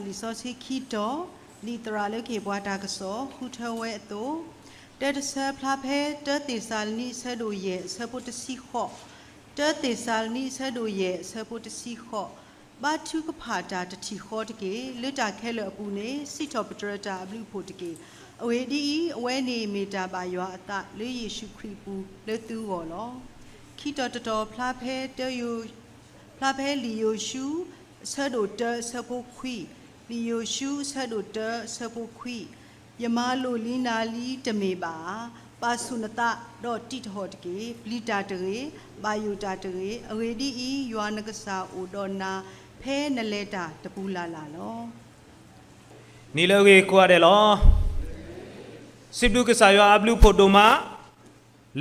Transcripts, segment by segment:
လံာ်စီဆှံခံတီၤ, လံာ်သရၣ်လၢကဟ့ၣ်ပှၤတၢ်ကစီၣ် ဃုထၢဝဲအသိး, တၢတဆၢဖျါဖဲ တၢသ့းစၤလနံ အဆၢဒိၣ်ယဲၢ် အဆၢဖိတဆံဃိး, တၢသ့းစၤလနံ အဆၢဒိၣ်ယဲၢ် အဆၢဖိတဆံဃိး, ဘါထုကဖၣ်တၢ်တထံၣ်ဃီတက့ၢ်. လၢတၢ်ခဲလၢာ်အပူၤန့ၣ် စံးထီၣ်ပတြၢၤတၢ်အဘျုးအဖှိၣ်တက့ၢ်. အဂ့ၢ်ဒ်အံၤ, အဝဲန့ၣ်မ့ၢ်တၢ်ဘၣ်ယွၤအသး လၢယ့ၣ်ၡူးခရံာ်အပူၤ လၢသုဂီၢ်လီၤ. ခံတီၤတတီၤ ဖျါဖဲတၢယိၤ ဖျါဖဲလံာ်ယိၤၡူ အဆၢဒိၣ်တၢ အဆၢဖိခွံ, လံာ်ယိၤၡူ အဆၢဒိၣ်တၢ အဆၢဖိခွံ, ယမၤလိာ်လံနၤလံတမ့ၢ်ဘၣ်ဧါ. ပာ်ဆူၣ်နသးဒီးတံးတဟီၣ်တက့ၢ်. ပျံၤတၢ်တဂ့ၤ, ဘၣ်ယိၣ်တၢ်တဂ့ၤ. အဂ့ၢ်ဒ်အံၤ, ယွၤနကစၢ်အိၣ်ဒီးနၤ ဖဲနလဲၤတၢ်တပူၤလၢ်လၢ်လီၤ. နံၤလၢအဂ့ၤကိးဂၤဒဲးလီၤ. စံးဘျုးကစၢ်ယွၤအဘျုးအဖှိၣ်ဒိၣ်မး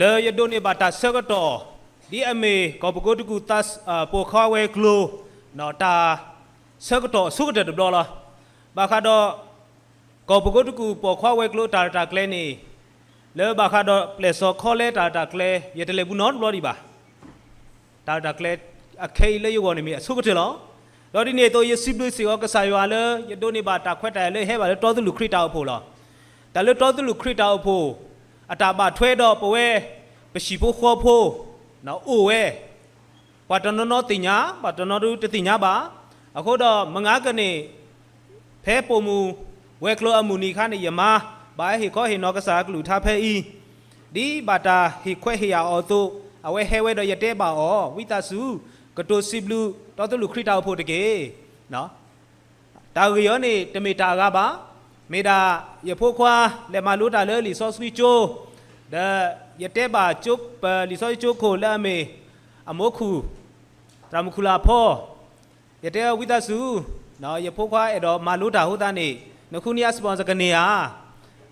လၢယဒိးန့ၢ်ဘၣ်တၢ်ဆၢကတီၢ် ဒ်အမ့ၢ်ကီၢ်ပကိးတကူၣ်သး ပိာ်ခွါဝဲၤကျိၤ တၢ်ဆၢကတီၢ်အဆိကတၢၢ်တဘျီလီၤ. ဘၣ်ဃးဒီး ကီၢ်ပကိးတကူၣ်ပိာ်ခွါဝဲၤကျိၤတၢ်ရဲၣ်တၢ်ကျဲၤန့ၣ် လၢဘၣ်ဃးဒီးပျဲၢ်စီၤခီလဲတၢ်ရဲၣ်တၢ်ကျဲၤ ယတလဲၤဘူးနီတဘျီဒံးဘၣ်. တၢ်ရဲၣ်တၢ်ကျဲၤအခဲအံၤလၢယဂီၢ်န့ၣ်မ့ၢ်အဆိကတၢၢ်လီၤ. ဒီးဒ်န့ၣ်အသိး ယစံးဘျုးစ့ၢ်ကီးကစၢ်ယွၤလၢ ယဒိးန့ၢ်ဘၣ်တၢ်ခွဲးတၢ်ယာ်လၢဟဲဘၣ်လၢတီသုးလိာ်ခရံာ်တၢ်အိၣ်ဖှိၣ်လီၤ. တၢ်လၢတီသုးလိာ်ခရံာ်တၢ်အိၣ်ဖှိၣ် အတၢ်ဘၣ်ထွဲဒီးပဝဲ ပဟံၣ်ဖိဃီဖိ အိၣ်ဝဲ ပှၤတနီၤနီၤသ့ၣ်ညါ, ပှၤတနီၤနီၤတသ့ၣ်ညါဘၣ်. အဃိဒီးမုၢ်ဂၤကန့ၣ် ဖဲပိာ်မုၣ်ဝဲၤကျိၤအမုၢ်နံၤအခါန့ၣ် ယမါ ဘၣ်ဟဲဟ့ၣ်ခီဟ့ၣ်နီၤကစၢ်အကလုၢ်ကထါဖဲအံၤ, ဒ်ဘၣ်တၢ်ဟ့ၣ်ခွဲးဟ့ၣ်ယာ်အီၤအသိး အဝဲဟဲဝဲဒီးယတဲဘၣ်အီၤ, ဝံသးစူၤ ကတိၤစံးဘျုး တီသုးလိာ်ခရံာ်တၢ်အိၣ်ဖှိၣ်တက့ၢ်. တၢ်ဂ့ၢ်အံၤန့ၣ် တမ့ၢ်တၢ်အဂၤဘၣ်. မ့ၢ်ဒၣ်ယဖိခွါလဲၤမၤလိတၢ်လၢလံာ်စီဆှံကၠိ, ဒီးယတဲဘၣ်ကၠိ ပလံာ်စီဆှံကၠိခိၣ်လၢအမ့ၢ် အမိၢ်ခူၣ် သရၣ်မုၣ်ခူၣ်လၢအဖီ, ယတဲဝံသးစူၤ, ယဖိခွါအဲၣ်ဒိးမၤလိတၢ်အဃိသတးန့ၣ် နဃုန့ၢ်အ sponsor ကန့ၢ်ဧါ.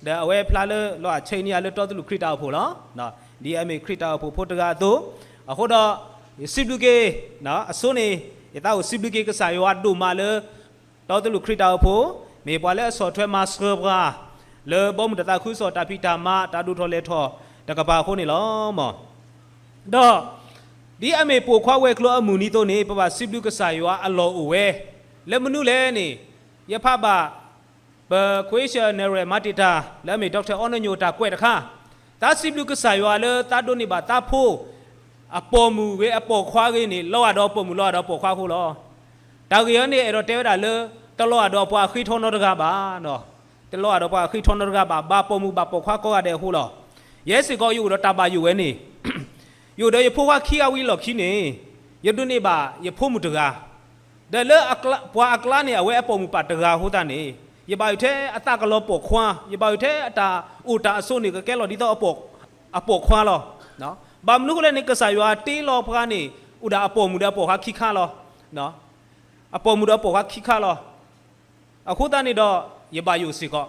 ဒီးအဝဲဖျါလၢလီၤအဆဲးန့ၢ်ယၤလၢတီသုးလိာ်ခရံာ်တၢ်အိၣ်ဖှိၣ်လီၤ. ဒ်အမ့ၢ်ခရံာ်တၢ်အိၣ်ဖှိၣ်ဖိတဂၤအသိး, အဃိဒီး ယစံးဘျုးက့ၤ အဆိန့ၣ် ယသးအိၣ်စံးဘျုးက့ၤကစၢ်ယွၤဒိၣ်မးလၢ တီသုးလိာ်ခရံာ်တၢ်အိၣ်ဖှိၣ် မ့ၢ်ပှၤလၢအဆီၣ်ထွဲမၤစၢၤပှၤ လၢဘီမုၢ်တၢ်သးခုကစီၣ်တၢ်ဖံးတၢ်မၤ တၢ်ဒိၣ်ထီၣ်လဲၤထီၣ်တကပၤအဃိန့ၣ်လီၤ. ဒီး ဒ်အမ့ၢ်ပိာ်ခွါဝဲၤကျိၤအမုၢ်နံၤအသိးန့ၣ် ပဘၣ်စံးဘျုးကစၢ်ယွၤအလီၢ်အိၣ်ဝဲ လၢမနုၤလဲၣ်န့ၣ် ယဖးဘၣ် ပခွ့ၡၢၣ်နဲၣ်ရဲၣ်မၤတံာ်တာ် လၢအမ့ၢ် Doctor အီနညိၣ်တၢ်ကွဲးတခါ, သးစံးဘျုးကစၢ်ယွၤလၢသးဒိးန့ၢ်ဘၣ်သးဖိ အပိာ်မုၣ်ဂ့ၤအပိာ်ခွါဂ့ၤန့ၣ် လီၤဂာ်ဒီးပိာ်မုၣ်လီၤဂာ်ဒီးပိာ်ခွါအဃိလီၤ. တၢ်ဂ့ၢ်အံၤန့ၣ် အဲၣ်ဒိးတဲဝဲဒၣ်လၢ တလီၤဂာ်ဒီးပှၤအဃ့ထီနီတဂၤဘၣ်. တလီၤဂာ်ဒီးပှၤအဃ့ထီနီတဂၤဘၣ်, ဘၣ်ပိာ်မုၣ်ဘၣ်ပိာ်ခွါကိးဂၤဒဲးအဃိလီၤ. ယဲစ့ၢ်ကီး ယအိၣ်ဒီးတၢ်ဘၣ်ယိၣ်ဝဲန့ၣ် ယအိၣ်ဒီးယဖိခွါခံဂၤဝံၤအလီၢ်ခံန့ၣ် ယဒိးန့ၢ်ဘၣ်ယဖိမုၣ်တဂၤ ဒီးလၢအကျါ ပှၤအကျါန့ၣ် အဝဲအပိာ်မုၣ်ပာ်တဂၤအဃိသတးန့ၣ် ယဘၣ်ယိၣ်ထဲအသးကလီၤပိာ်ခွါ, ယဘၣ်ယိၣ်ထဲအတၢ်အိၣ်တၢ်အဆိန့ၣ် ကကဲလီၤဒ်သိးအပိာ်ခွါလီၤ. ဘၣ်မနုၤအဃိလဲၣ်န့ၣ် ကစၢ်ယွၤတ့လီၤပှၤန့ၣ် အိၣ်ဒၣ်အပိာ်မုၣ်ဒီးအပိာ်ခွါခံခါလီၤ. အပိာ်မုၣ်ဒီးအပိာ်ခွါခံခါလီၤ. အဃိသတးန့ၣ်ဒီး ယဘၣ်ယိၣ်စ့ၢ်ကီး,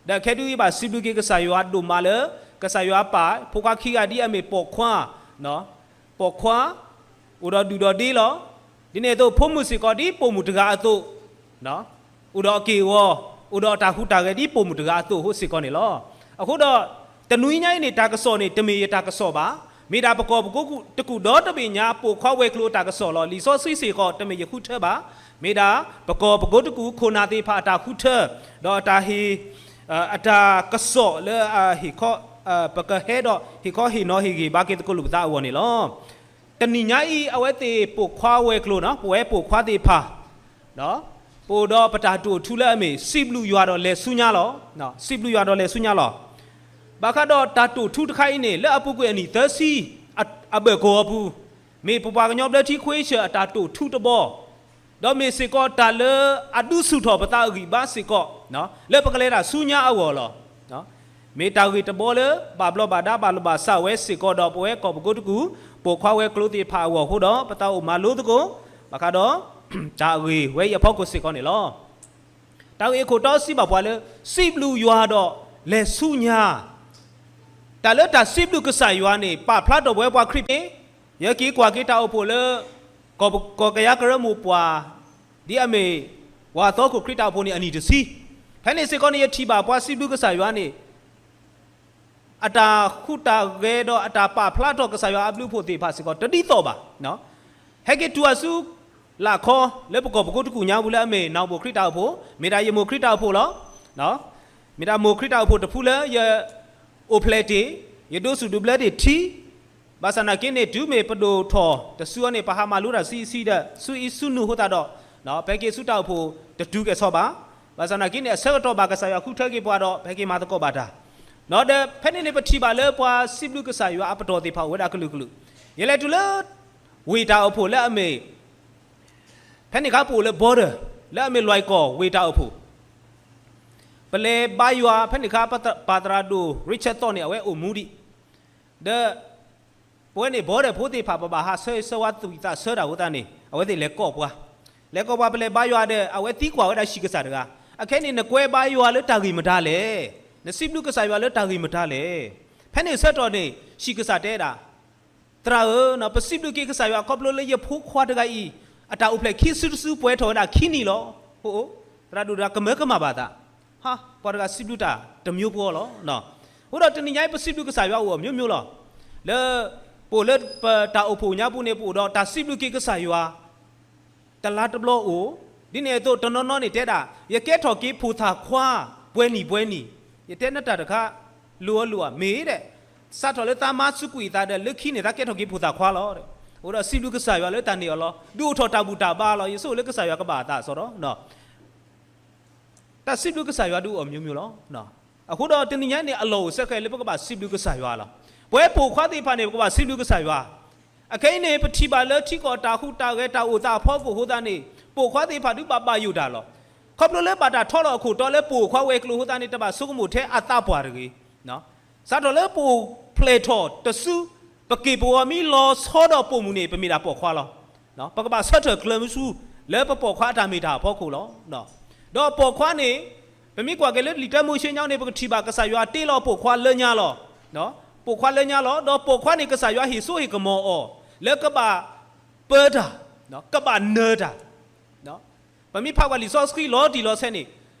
ဒီးခဲဒုးယဘၣ်စံးဘျုးက့ၤကစၢ်ယွၤဒိၣ်မးလၢ ကစၢ်ယွၤပာ်ဖိခွါခံဂၤဒ်အမ့ၢ်ပိာ်ခွါ ပိာ်ခွါ အိၣ်ဒီးဒုၣ်ဒီးဒ့လီၤ. ဒ်န့ၣ်အသိး ဖိမုၣ်စ့ၢ်ကီးဒ်ပိာ်မုၣ်တဂၤအသိး အိၣ်ဒီးအက့ၢ်အဂီၤ, အိၣ်ဒီးအတၢ်ဟူးတၢ်ဂဲၤဒ်ပိာ်မုၣ်တဂၤအသိးအဃိစ့ၢ်ကီးန့ၣ်လီၤ. အဃိဒီး တနွံညါအံၤန့ၣ် တၢ်ကစီၣ်န့ၣ် တမ့ၢ်ယတၢ်ကစီၣ်ဘၣ်. မ့ၢ်ဒၣ်ပကီၢ်ပကိးတကူၣ်ဒီတဘ့ၣ်ညါ ပိာ်ခွါဝဲၤကျိၤအတၢ်ကစီၣ်လီၤ. လံာ်စီဆှံစ့ၢ်ကီး တမ့ၢ်ယဃုထၢဘၣ်. မ့ၢ်ဒၣ် ပကီၢ်ပကိးတကူၣ်ခိၣ်နၢ်သ့ၣ်တဖၣ်အတၢ်ဃုထၢ ဒီးအတၢ်ဟ့ၣ် အတၢ်ကစီၣ်လၢအဟ့ၣ်ခီ ပကဟဲဒီးဟ့ၣ်ခီဟ့ၣ်နီၤဟ့ၣ်ဂံၢ်ဘါက့ၤသကိးလိာ်ပသးအဂီၢ်န့ၣ်လီၤ. တနံၤညါအံၤ အဝဲသ့ၣ်ပိာ်ခွါဝဲၤကျိၤနီၤ ပဝဲပိာ်ခွါသ့ၣ်တဖၣ် ပအိၣ်ဒီးပတၢ်တိာ်ထူလၢအမ့ၢ် စံးဘျုးယွၤဒီးလဲၤဆူညါလီၤ. စံးဘျုးယွၤဒီးလဲၤဆူညါလီၤ. ဘၣ်ဃးဒီးတၢ်တိာ်ထူတခါအံၤန့ၣ် လၢအပူၤကွံာ်အနံၣ်သၢဆံ အဘၢၣ်ကဝီၤအပူၤ မ့ၢ်ပပှၤကညီဘျၢထံခွ့ၡၢၣ်အတၢ်တိာ်ထူတဘီ ဒီးမ့ၢ်စ့ၢ်ကီးတၢ်လၢအဒုးဆူၣ်ထီၣ်ပသးအဂံၢ်ဘါစ့ၢ်ကီး လၢပကလဲၤတၢ်ဆူညါအဂီၢ်လီၤ. မ့ၢ်တၢ်ဂ့ၢ်တဘီလၢ ဘၣ်ဘျီးဘၣ်ဒါဘၣ်လိာ်ဘၣ်စးဝဲစ့ၢ်ကီးဒီး ပဝဲကီၢ်ပကိးတကူၣ် ပိာ်ခွါဝဲၤကျိၤသ့ၣ်တဖၣ်အဂီၢ်အဃိဒီး ပသးအိၣ်မၤလိသကိး ဘၣ်ဃးဒီး တၢ်အဂ့ၢ်ဝဲအံၤအဖီခိၣ်စ့ၢ်ကီးန့ၣ်လီၤ. တၢ်ဂ့ၢ်အခိၣ်တီစံးဘၣ်ပှၤလၢ စံးဘျုးယွၤဒီးလဲၤဆူညါ တၢ်လၢတၢ်စံးဘျုးကစၢ်ယွၤန့ၣ် ပာ်ဖျါထီၣ်ပဝဲပှၤခရံာ်ဖိ ယက့ၤကွၢ်က့ၤတၢ်အိၣ်ဖှိၣ်လၢ ကီၢ်ကယၤကရၢမိၢ်ပှၢ် ဒ်အမ့ၢ် ပှၤသီခိၣ်ခရံာ်တၢ်အိၣ်ဖှိၣ်န့ၣ် အနံၣ်တဆံ. ဖဲန့ၣ်စ့ၢ်ကီးန့ၣ် ယထံၣ်ဘၣ်ပှၤစံးဘျုးကစၢ်ယွၤန့ၣ် အတၢ်ဟူးတၢ်ဂဲၤဒီးအတၢ်ပာ်ဖျါထီၣ်ကစၢ်ယွၤအဘျုးအဖှိၣ်သ့ၣ်တဖၣ်စ့ၢ်ကီး တဒ်သိးဘၣ်. ဟဲက့ၤတုၤအဆူ လၢခီ လၢပကီၢ်ပကိးတကူၣ်ညါပူၤလၢအမ့ၢ် နီၢ်မိၢ်ခရံာ်တၢ်အိၣ်ဖှိၣ်, မ့ၢ်ဒၣ်ယမိၢ်ခရံာ်တၢ်အိၣ်ဖှိၣ်လီၤ. မ့ၢ်ဒၣ်မိၢ်ခရံာ်တၢ်အိၣ်ဖှိၣ်တဖုလၢယအိၣ်ဖျဲၣ်တ့ၢ်, ယဒိးစူၣ်ဒိးဘျၢတ့ၢ်ထံ, ဘၣ်ဆၣ်နာ်က့န့ၣ် တုၤမ့ၢ်ပဒိၣ်ထီၣ်တစုအံၤန့ၣ် ပဟးမၤလိတၢ်ဆံးဆံးဒီး ဆူအံၤဆူနုာ်အဃိသတးဒီး ပဟဲက့ၤဆူတၢ်အိၣ်ဖှိၣ်တတုၤကဲၣ်ဆိးဘၣ်. ဘၣ်ဆၣ်နာ်က့န့ၣ် အဆၢကတီၢ်ဘၣ်ကစၢ်ယွၤဃုထၢက့ၤပှၤဒီး ပဟဲက့ၤမၤသကိးဘၣ်တၢ် ဒီးဖဲန့ၣ်န့ၣ် ပထံၣ်ဘၣ်လၢပှၤစံးဘျုးကစၢ်ယွၤအပတီၢ်သ့ၣ်တဖၣ်အိၣ်ဝဲဒၣ်ကလုာ်ကလုာ်, ယလဲၤတုၤလၢ ဝ့ၢ်တၢ်အိၣ်ဖှိၣ်လၢအမ့ၢ် ဖဲန့ၣ်အခါပအိၣ်လၢ border လၢအမ့ၢ်လွဲၢ်ကီၢ်ဝ့ၢ်တၢ်အိၣ်ဖှိၣ်, ပလဲၤဘါယွၤ ဖဲန့ၣ်အခါ ပၢ်သရၣ်ဒိၣ် Richard Thorn န့ၣ် အဝဲအိၣ်မူဒံး, ဒီး ပဝဲန့ၣ် border ဖိသ့ၣ်တဖၣ် ပဘၣ်ဟးဆၢဂ့ၤဆၢဝါသူၣ်ဝံၣ်သးဆၢတၢ်အဃိသတးန့ၣ် အဝဲသ့ၣ်လဲၤကိးပှၤ, လဲၤကိးပှၤ ပလဲၤဘါယွၤဒီး အဝဲသံကွၢ်ဝဲဒၣ်ဟံၣ်ကစၢ်တဂၤ, အခဲအံၤန့ၣ် နကွဲဘါယွၤလၢတၢ်ဂ့ၢ်မတၤလဲၣ်, နစံးဘျုးကစၢ်ယွၤလၢတၢ်ဂ့ၢ်မတၤလဲၣ်. ဖဲန့ၣ်အဆၢကတီၢ်န့ၣ် ဟံၣ်ကစၢ်တဲဒၣ် သရၣ်ဧၢ, ပစံးဘျုးက့ၤကစၢ်ယွၤခီဖျိလၢယဖိခွါတဂၤအံၤ အတၢ်အိၣ်ဖျဲၣ်ခံစုတစုပှဲၤထီၣ်ဝဲဒၣ်ခံနံၣ်လီၤ. အိၣ်, သရၣ်ဒိၣ်တဂၤကမၢကမၣ်ဘၣ်သး, ဟါ, ပှၤတဂၤစံးဘျုးတၢ်တမျိုးပှီၤလီၤ. အဃိဒီးတနံၤညါအံၤ ပစံးဘျုးကစၢ်ယွၤအိၣ်အမျိုးမျိုးလီၤ. လၢ ပအိၣ်လၢပတၢ်အိၣ်ဖှိၣ်ညါပူၤန့ၣ် ပအိၣ်ဒီးတၢ်စံးဘျုးက့ၤကစၢ်ယွၤ တလါတဘျီအိၣ်, ဒ်န့ၣ်အသိးတနီၤနီၤန့ၣ်တဲဒၣ် ယကဲထီၣ်က့ၤဖိသၣ်ခွါ ပှဲၤနံၣ်ပှဲၤနံၣ်, ယတဲနတၢ်တခါ လိၤအလိၤဧါ, မ့ၢ်ဒဲး, စးထီၣ်လၢသးမါစူးကွံာ်သးဒီး လၢခံန့ၣ် သးကဲထီၣ်က့ၤဖိသၣ်ခွါလီၤ. အဃိဒီးစံးဘျုးကစၢ်ယွၤလၢတၢ်န့ၢ်အီၤလီၤ. ဒုးအိၣ်ထီၣ်တၢ်ဘူၣ်တၢ်ဘါလီၤ. ယဆိကမိၣ်လၢကစၢ်ယွၤကဘၣ်အသးအစီဒီး တၢ်စံးဘျုးကစၢ်ယွၤဒုးအိၣ်အမျိုးမျိုးလီၤ. အဃိဒီးတနံၤညါန့ၣ် အလီၢ်အိၣ်ဆၢဃဲၤလၢပကဘၣ်စံးဘျုးကစၢ်ယွၤလီၤ. ပဝဲပိာ်ခွါသ့ၣ်တဖၣ်န့ၣ် ပကဘၣ်စံးဘျုးကစၢ်ယွၤ. အခဲအံၤန့ၣ် ပထံၣ်ဘၣ်လၢထံကီၢ်တၢ်ဟူးတၢ်ဂဲၤတၢ်အိၣ်သးအဖီခိၣ်အဃိသတးန့ၣ် ပိာ်ခွါသ့ၣ်တဖၣ်ဒုးဘၣ်ဘၣ်ယိၣ်တၢ်လီၤ. ခီဖျိလၢဘၣ်တၢ်ထီလီၤအခိၣ်တီလၢပိာ်ခွါဝဲၤကျိၤအဃိသတးန့ၣ် တဘၣ်ဆိကမိၣ်ထဲအသးပှၢ်တဂ့ၤ စးထီၣ်လၢပအိၣ်ဖျဲၣ်ထီၣ်တစု ပက့ၢ်ပဂီၤမ့ၢ်လီၤဆီဒီးပိာ်မုၣ်န့ၣ် ပမ့ၢ်ဒၣ်ပိာ်ခွါလီၤ. ပကဘၣ်ဆၢထၢၣ်ကျၢၤမုဆူ လၢပပိာ်ခွါအတၢ်မ့ၢ်တၢ်အဖီခိၣ်လီၤ. ဒီးပိာ်ခွါန့ၣ် ပမ့ၢ်ကွၢ်က့ၤလၢလံာ်တၢမိၤၡ့ညါန့ၣ် ပကထံၣ်ဘၣ်ကစၢ်ယွၤတ့လီၤပိာ်ခွါလၢညါလီၤ. ပိာ်ခွါလၢညါလီၤ. ဒီးပိာ်ခွါန့ၣ် ကစၢ်ယွၤဟ့ၣ်စိဟ့ၣ်ကမီၤအီၤ လၢကဘၣ်ပၢတၢ်, ကဘၣ်နၢၤတၢ် ပမ့ၢ်ဖးကွၢ်လံာ်စီဆှံလီၤတံၢ်လီၤဆဲးန့ၣ်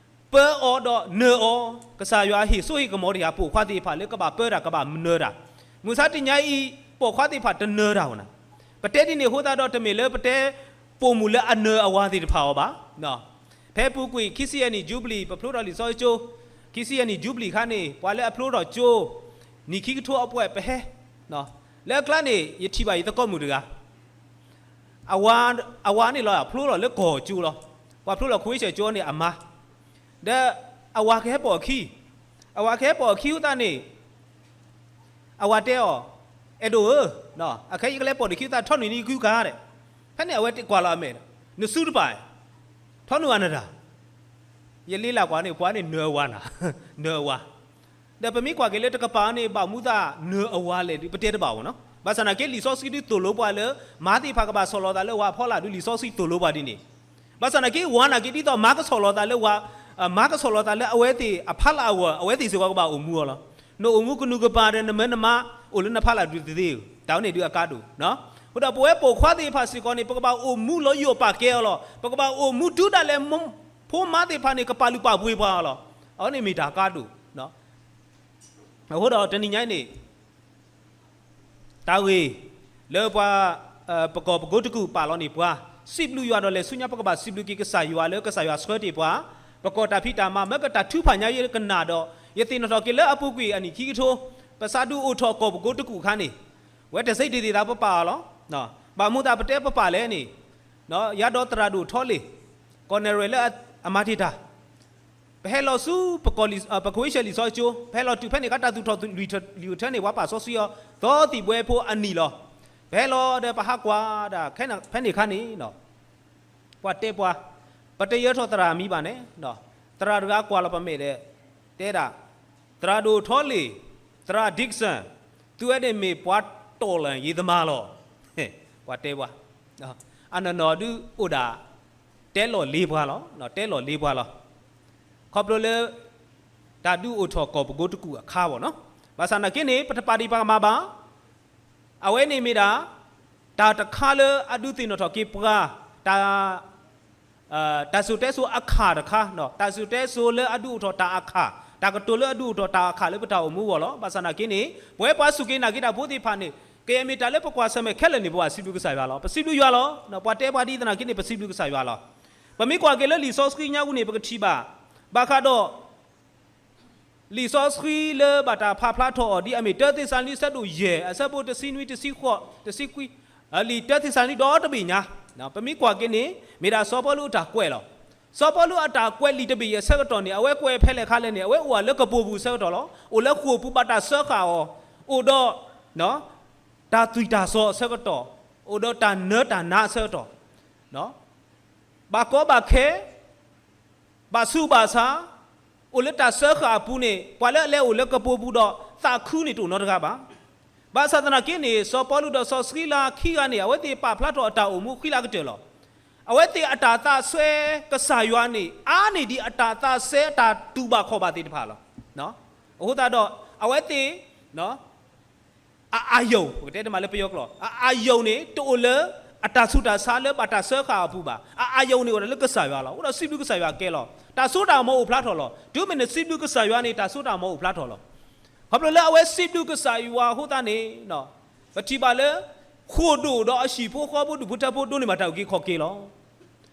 ပၢအီၤဒီးနၢၤအီၤ, ကစၢ်ယွၤဟ့ၣ်စိဟ့ၣ်ကမီၤတ့ၢ်ပိာ်ခွါသ့ၣ်တဖၣ်လၢကဘၣ်ပၢတၢ်ကဘၣ်နၢၤတၢ်. မုၢ်ဆါတနံၤညါအံၤ ပိာ်ခွါသ့ၣ်တဖၣ်တနၢၤတၢ်ဝဲနၤ. ပတဲဒ်န့ၣ်အဃိသတးဒီး တမ့ၢ်လၢပတဲ ပိာ်မုၣ်လၢအနၢၤအဝၤသ့ၣ်တဖၣ်အီၤဘၣ်. ဖဲပူၤကွံာ် ခံဆံယဲၢ်နံၣ် Jubilee ပဖျိထီၣ်လံာ်စီဆှံကၠိ, ခံဆံယဲၢ်နံၣ် Jubilee အခါန့ၣ် ပှၤလၢအဖျိထီၣ်ကၠိ နံၣ်ခံကထိအပှဲၢ်ပဟဲ လၢအကျါန့ၣ် ယထံၣ်ဘၣ်ယသကိးမုၣ်တဂၤ အဝၤန့ၣ်လီၤ ဖျိလီၤလၢကီၢ်ကၠိလီၤ. ပှၤဖျိလီၤ ခွ့ဆၢၣ်ကၠိန့ၣ်အမါ, ဒီးအဝၤကဟဲပိာ်အခံ, အဝၤကဟဲပိာ်အခံအဃိသတးန့ၣ် အဝၤတဲအီၤ, အဲၣ်ဒိးဧၢ, အခဲအံၤယကလဲၤပိာ်နခံသး ထီနုာ်န့ၢ်ယကုကါဒီး, ဖဲန့ၣ်အဝဲကွၢ်လီၤအမဲာ်, နစုတပာ်, ထီနုာ်အနတၢ်, ယလ့လၢ်ကွၢ်န့ၣ် ပှၤန့ၣ်နၢၤအဝၤနၤ, နၢၤအဝၤ ဒီးပမ့ၢ်ကွၢ်က့ၤလၢတကပၤန့ၣ် ဘၣ်မူသးနၢၤအဝၤလဲၣ်ဒုး ပတဲတဘၣ်ဝဲနီၤ. ဘၣ်ဆၣ်နာ်က့ လံာ်စီဆှံဒုးသိၣ်လိပှၤလၢ မါသ့ၣ်တဖၣ်ကဘၣ်ဆီၣ်လီၤသးလၢဝၤအဖီလာ်ဒုး လံာ်စီဆှံသိၣ်လိပှၤဒ်န့ၣ်. ဘၣ်ဆၣ်နာ်က့ ဝၤနာ်က့ ဒ်သိးမါကဆီၣ်လီၤသးလၢဝၤ, မါကဆီၣ်လီၤသးလၢအဝဲသ့ၣ်အဖီလာ်အဂီၢ် အဝဲသ့ၣ်စ့ၢ်ကီးကဘၣ်အိၣ်မူအီၤလီၤ. နအိၣ်မူကနူၤကပၤဒီး နမၢနမါအိၣ်လၢနဖီလာ်ဒုးတသ့, တၢ်ဝဲန့ၣ်ဒုးအကါဒိၣ်. အဃိဒီးပဝဲပိာ်ခွါသ့ၣ်တဖၣ်စ့ၢ်ကီးန့ၣ် ပကဘၣ်အိၣ်မူလၢယိာ်ပာ်ကဲအီၤလီၤ. ပကဘၣ်အိၣ်မူတုၤဒၣ်လဲာ် ဖိမါသ့ၣ်တဖၣ်န့ၣ် ကပာ်လုၢ်ပာ်ပှ့ၤပှၤအီၤလီၤ. အဝဲန့ၣ်မ့ၢ်တၢ်ကါဒိၣ်. အဃိဒီးတနံၤညါအံၤန့ၣ် တၢ်ဂ့ၢ်လၢပှၤ ပကီၢ်ပကိးတကူၣ်ပာ်လီၤန့ၢ်ပှၤ, စံးဘျုးယွၤဒီးလဲၤဆူညါ ပကဘၣ်စံးဘျုးက့ၤကစၢ်ယွၤလၢကစၢ်ယွၤဆှၢတ့ၢ်ပှၤ, ပကီၢ်တၢ်ဖံးတၢ်မၤ မ့ၢ်ကတၢ်ထုကဖၣ်ညါယကနၣ်ဒီး ယသ့ၣ်နီၣ်ထီၣ်က့ၤလၢအပူၤကွံာ်အနံၣ်ခံကထိ ပစးဒုးအိၣ်ထီၣ်ကီၢ်ပကိးတကူၣ်အခါန့ၣ်, ဝဲတစ့ဒ်သိးပပာ်အီၤလီၤ. ဘၣ်မနုၤသးပတဲပပာ်လဲၣ်န့ၣ်, ယၤဒီးသရၣ်ဒိၣ်ထီလ့ၣ် ကီၢ်နဲၣ်ရဲၣ်လၢအမၤတ့ၢ်တၢ် ပဟဲလီၤဆူ ပခွ့ဆၢၣ်လံာ်စီဆှံကၠိ, ပဟဲလီၤတုၤဖဲန့ၣ် ကတၢ်သူၣ်ထီၣ်လွံၢ်ထၢန့ၣ် ပှၤပာ်စီဆှံအီၤ သီသံၣ်ဘှဲဖိအနံၣ်လီၤ. ပဟဲလီၤဒီးပဟးကွၢ်ဒၣ် ဖဲန့ၣ်အခါန့ၣ် ပှၤတဲပှၤ, ပတယၢထီၣ်သရၣ်အမံၤဘၣ်န့ၣ်, သရၣ်တဂၤကွၢ်လီၤပမဲာ်ဒီး တဲဒၣ်, သရၣ်ဒိၣ်ထီလ့ၣ်, သရၣ် Dixon, သုဝဲန့ၣ်မ့ၢ်ပှၤတီၢ်လၢယံၤသမါလီၤ. ပှၤတဲပှၤ, အနီၢ်နီၢ်ဒုးအိၣ်ဒၣ် တဲလီၤလ့ပှၤလီၤ, တဲလီၤလ့ပှၤလီၤ. ခီဖျိလၢ တၢ်ဒုးအိၣ်ထီၣ်ကီၢ်ပကိးတကူၣ်အခါဘၣ်နီၤ. ဘၣ်ဆၣ်နာ်က့န့ၣ် ပတပာ်ဒံးပှၤကမၣ်ဘၣ်. အဝဲန့ၣ်မ့ၢ်ဒၣ် တၢ်တခါလၢအဒုးသ့ၣ်နီၣ်ထီၣ်က့ၤပှၤ, တၢ် တၢ်စံၣ်စိၤတဲစိၤအခါတခါ, တၢ်စံၣ်စိၤတဲစိၤလၢအဒုးအိၣ်ထီၣ်တၢ်အခါ, တၢ်ကတိၤလၢအဒုးအိၣ်ထီၣ်တၢ်အခါလၢပတၢ်အိၣ်မူအဂီၢ်လီၤ. ဘၣ်ဆၣ်နာ်က့န့ၣ် ပဝဲပှၤစူၢ်က့ၤနာ်က့ၤတၢ်ဖိသ့ၣ်တဖၣ်န့ၣ် ကယဲၢ်မ့ၢ်တၢ်လၢပကွၢ်ဆၢၣ်မဲာ်ခဲလၢာ်န့ၣ် ပဘၣ်စံးဘျုးကစၢ်ယွၤလီၤ. ပစံးဘျုးယွၤလီၤ. ပှၤတဲပှၤဒ်သနာ်က့န့ၣ် ပစံးဘျုးကစၢ်ယွၤလီၤ. ပမ့ၢ်ကွၢ်က့ၤလၢလံာ်စီဆှံညါပူၤန့ၣ် ပကထံၣ်ဘၣ် ဘၣ်ဃးဒီး လံာ်စီဆှံလၢဘၣ်တၢ်ဖးဖျါထီၣ်အီၤ ဒ်အမ့ၢ်တၢသ့းစၤလနံ အဆၢဒိၣ်ယဲၢ် အဆၢဖိတဆံနွံ တဆံဃိး တဆံခွံ, လံာ်တၢသ့းစၤလနံဒီတဘ့ၣ်ညါ, ပမ့ၢ်ကွၢ်က့ၤန့ၣ် မ့ၢ်ဒၣ်စီၤပီလူးအတၢ်ကွဲးလီၤ. စီၤပီလူးအတၢ်ကွဲးလံာ်တဘ့ၣ်အံၤအဆၢကတီၢ်န့ၣ် အဝဲကွဲးဖဲလဲၣ်ခါလဲၣ်န့ၣ် အဝဲအိၣ်ဝဲလၢကပိာ်ပူၤအဆၢကတီၢ်လီၤ. အိၣ်လၢဃိာ်ပူၤဘၣ်တၢ်စၢဃာ်အီၤ, အိၣ်ဒီး တၢ်သွံၣ်တၢ်စီၤအဆၢကတီၢ်, အိၣ်ဒီးတၢ်နၢတၢ်နါအဆၢကတီၢ်, ဘၣ်ကီဘၣ်ခဲ, ဘၣ်ဆူးဘၣ်ဆါ, အိၣ်လၢတၢ်စၢဃာ်အပူၤန့ၣ် ပှၤလၢအလဲၤအိၣ်လၢကပိာ်ပူၤဒီးသးခုန့ၣ်တအိၣ်နီတဂၤဘၣ်. ဘၣ်ဆၣ်သနာ်က့န့ၣ် စီၤပီလူးဒီးစီၤစကံလၤခံဂၤန့ၣ် အဝဲသ့ၣ်ပာ်ဖျါထီၣ်အတၢ်အိၣ်မူဃံလၤကတၢၢ်လီၤ. အဝဲသ့ၣ်အတၢ်သးစွဲကစၢ်ယွၤန့ၣ် အါန့ၢ်ဒံးအတၢ်သးစဲအတၢ်တူၢ်ဘၣ်ခီၣ်ဘၣ်သ့ၣ်တဖၣ်လီၤ. အဃိသတးဒီး အဝဲသ့ၣ် အအာရုံ, ပကတဲတမံၤလၢပယီၤကျိာ်, အအာရုံန့ၣ် တအိၣ်လၢအတၢ်ဆူးတၢ်ဆါလၢဘၣ်တၢ်စၢဃာ်အပူၤဘၣ်. အအာရုံန့ၣ်အိၣ်ဒၣ်လၢကစၢ်ယွၤလီၤ. အိၣ်ဒီးစံးဘျုးကစၢ်ယွၤကဲလီၤ. တၢ်စိတၢ်ကမီၤအိၣ်ဖျါထီၣ်လီၤ. တုၤမ့ၢ်နစံးဘျုးကစၢ်ယွၤန့ၣ် တၢ်စိတၢ်ကမီၤအိၣ်ဖျါထီၣ်လီၤ. ခီဖျိလၢအဝဲစံးဘျုးကစၢ်ယွၤအဃိသတးန့ၣ် ပထံၣ်ဘၣ်လၢ ဃိာ်ဒိၣ်ဒီးအဟံၣ်ဖိဃီဖိဒူၣ်ဖိထၢဖိဒိးန့ၢ်ဘၣ်တၢ်အုၣ်က့ၤခီၣ်က့ၤလီၤ.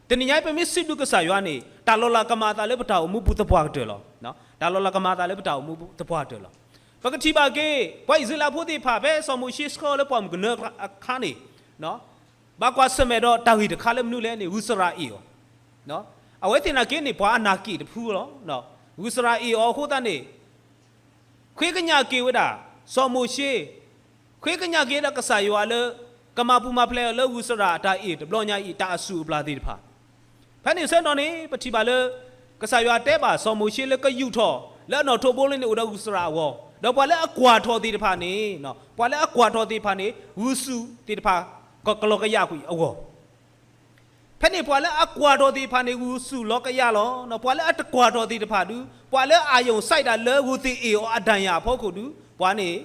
တနံၤညါအံၤ ပမ့ၢ်စံးဘျုးကစၢ်ယွၤန့ၣ် တၢ်လီၤလးကမၤအသးလၢပတၢ်အိၣ်မူပူၤသပှၢ်ကတၢၢ်လီၤ. တၢ်လီၤလးကမၤအသးလၢပတၢ်အိၣ်မူပူၤသပှၢ်ကတၢၢ်လီၤ. ပကထံၣ်ဘၣ်က့ၤ ပှၤအံၣ်စရ့လးဖိသ့ၣ်တဖၣ်ဖဲစီၤမိၤၡ့ဆှၢအီၤလၢပှၢ်မုၢ်ကနၢအခါန့ၣ် ဘၣ်ကွၢ်ဆၢၣ်မဲာ်ဒီးတၢ်ဂ့ၢ်တခါလၢမနုၤလဲၣ်န့ၣ် ဂုၢ်စရၤအ့ၣ်အီၤ. အဝဲသ့ၣ်နာ်က့န့ၣ် ပှၤအနၢ်က့ၣ်တဖုလီၤ. ဂုၢ်စရၤအ့ၣ်အီၤအဃိသတးန့ၣ် ဃ့ကညးက့ၤဝဲဒၣ် စီၤမိၤၡ့, ဃ့ကညးက့ၤဝဲဒၣ်ကစၢ်ယွၤလၢ ကမၤပူၤမၤဖျဲးအီၤလၢဂုၢ်စရၤအတၢ်အ့ၣ်တဘျီညါအံၤ တၢ်အစုၣ်အပျၢ်သ့ၣ်တဖၣ်. ဖဲန့ၣ်ဆၢကတီၢ်န့ၣ် ပထံၣ်ဘၣ်လၢ ကစၢ်ယွၤတဲဘၣ်စီၤမိၤၡ့လၢကယူာ်ထီၣ်လၢအနီၣ်ထိးဘိလၢန့ၣ်အိၣ်ဒီးဂုၢ်စရၤအဂီၢ်, ဒီးပှၤလၢအကွၢ်ထီၣ်သ့ၣ်တဖၣ်န့ၣ်, ပှၤလၢအကွၢ်ထီၣ်သ့ၣ်တဖၣ်န့ၣ် ဂုၢ်စူၣ်သ့ၣ်တဖၣ် ကလီၤကယၢ်ကွံာ်အဂီၢ် ဖဲန့ၣ်ပှၤလၢအကွၢ်ထီၣ်သ့ၣ်တဖၣ်န့ၣ် ဂုၢ်စူၣ်လီၤကယၢ်လီၤ. ပှၤလၢအတကွၢ်ထီၣ်သ့ၣ်တဖၣ်ဒုး ပှၤလၢအအာရုံစိုက်တၢ်လၢဂုၢ်သ့ၣ်အ့ၣ်အီၤအဒၣ်ယၣ်အဖီခိၣ်ဒုး ပှၤန့ၣ်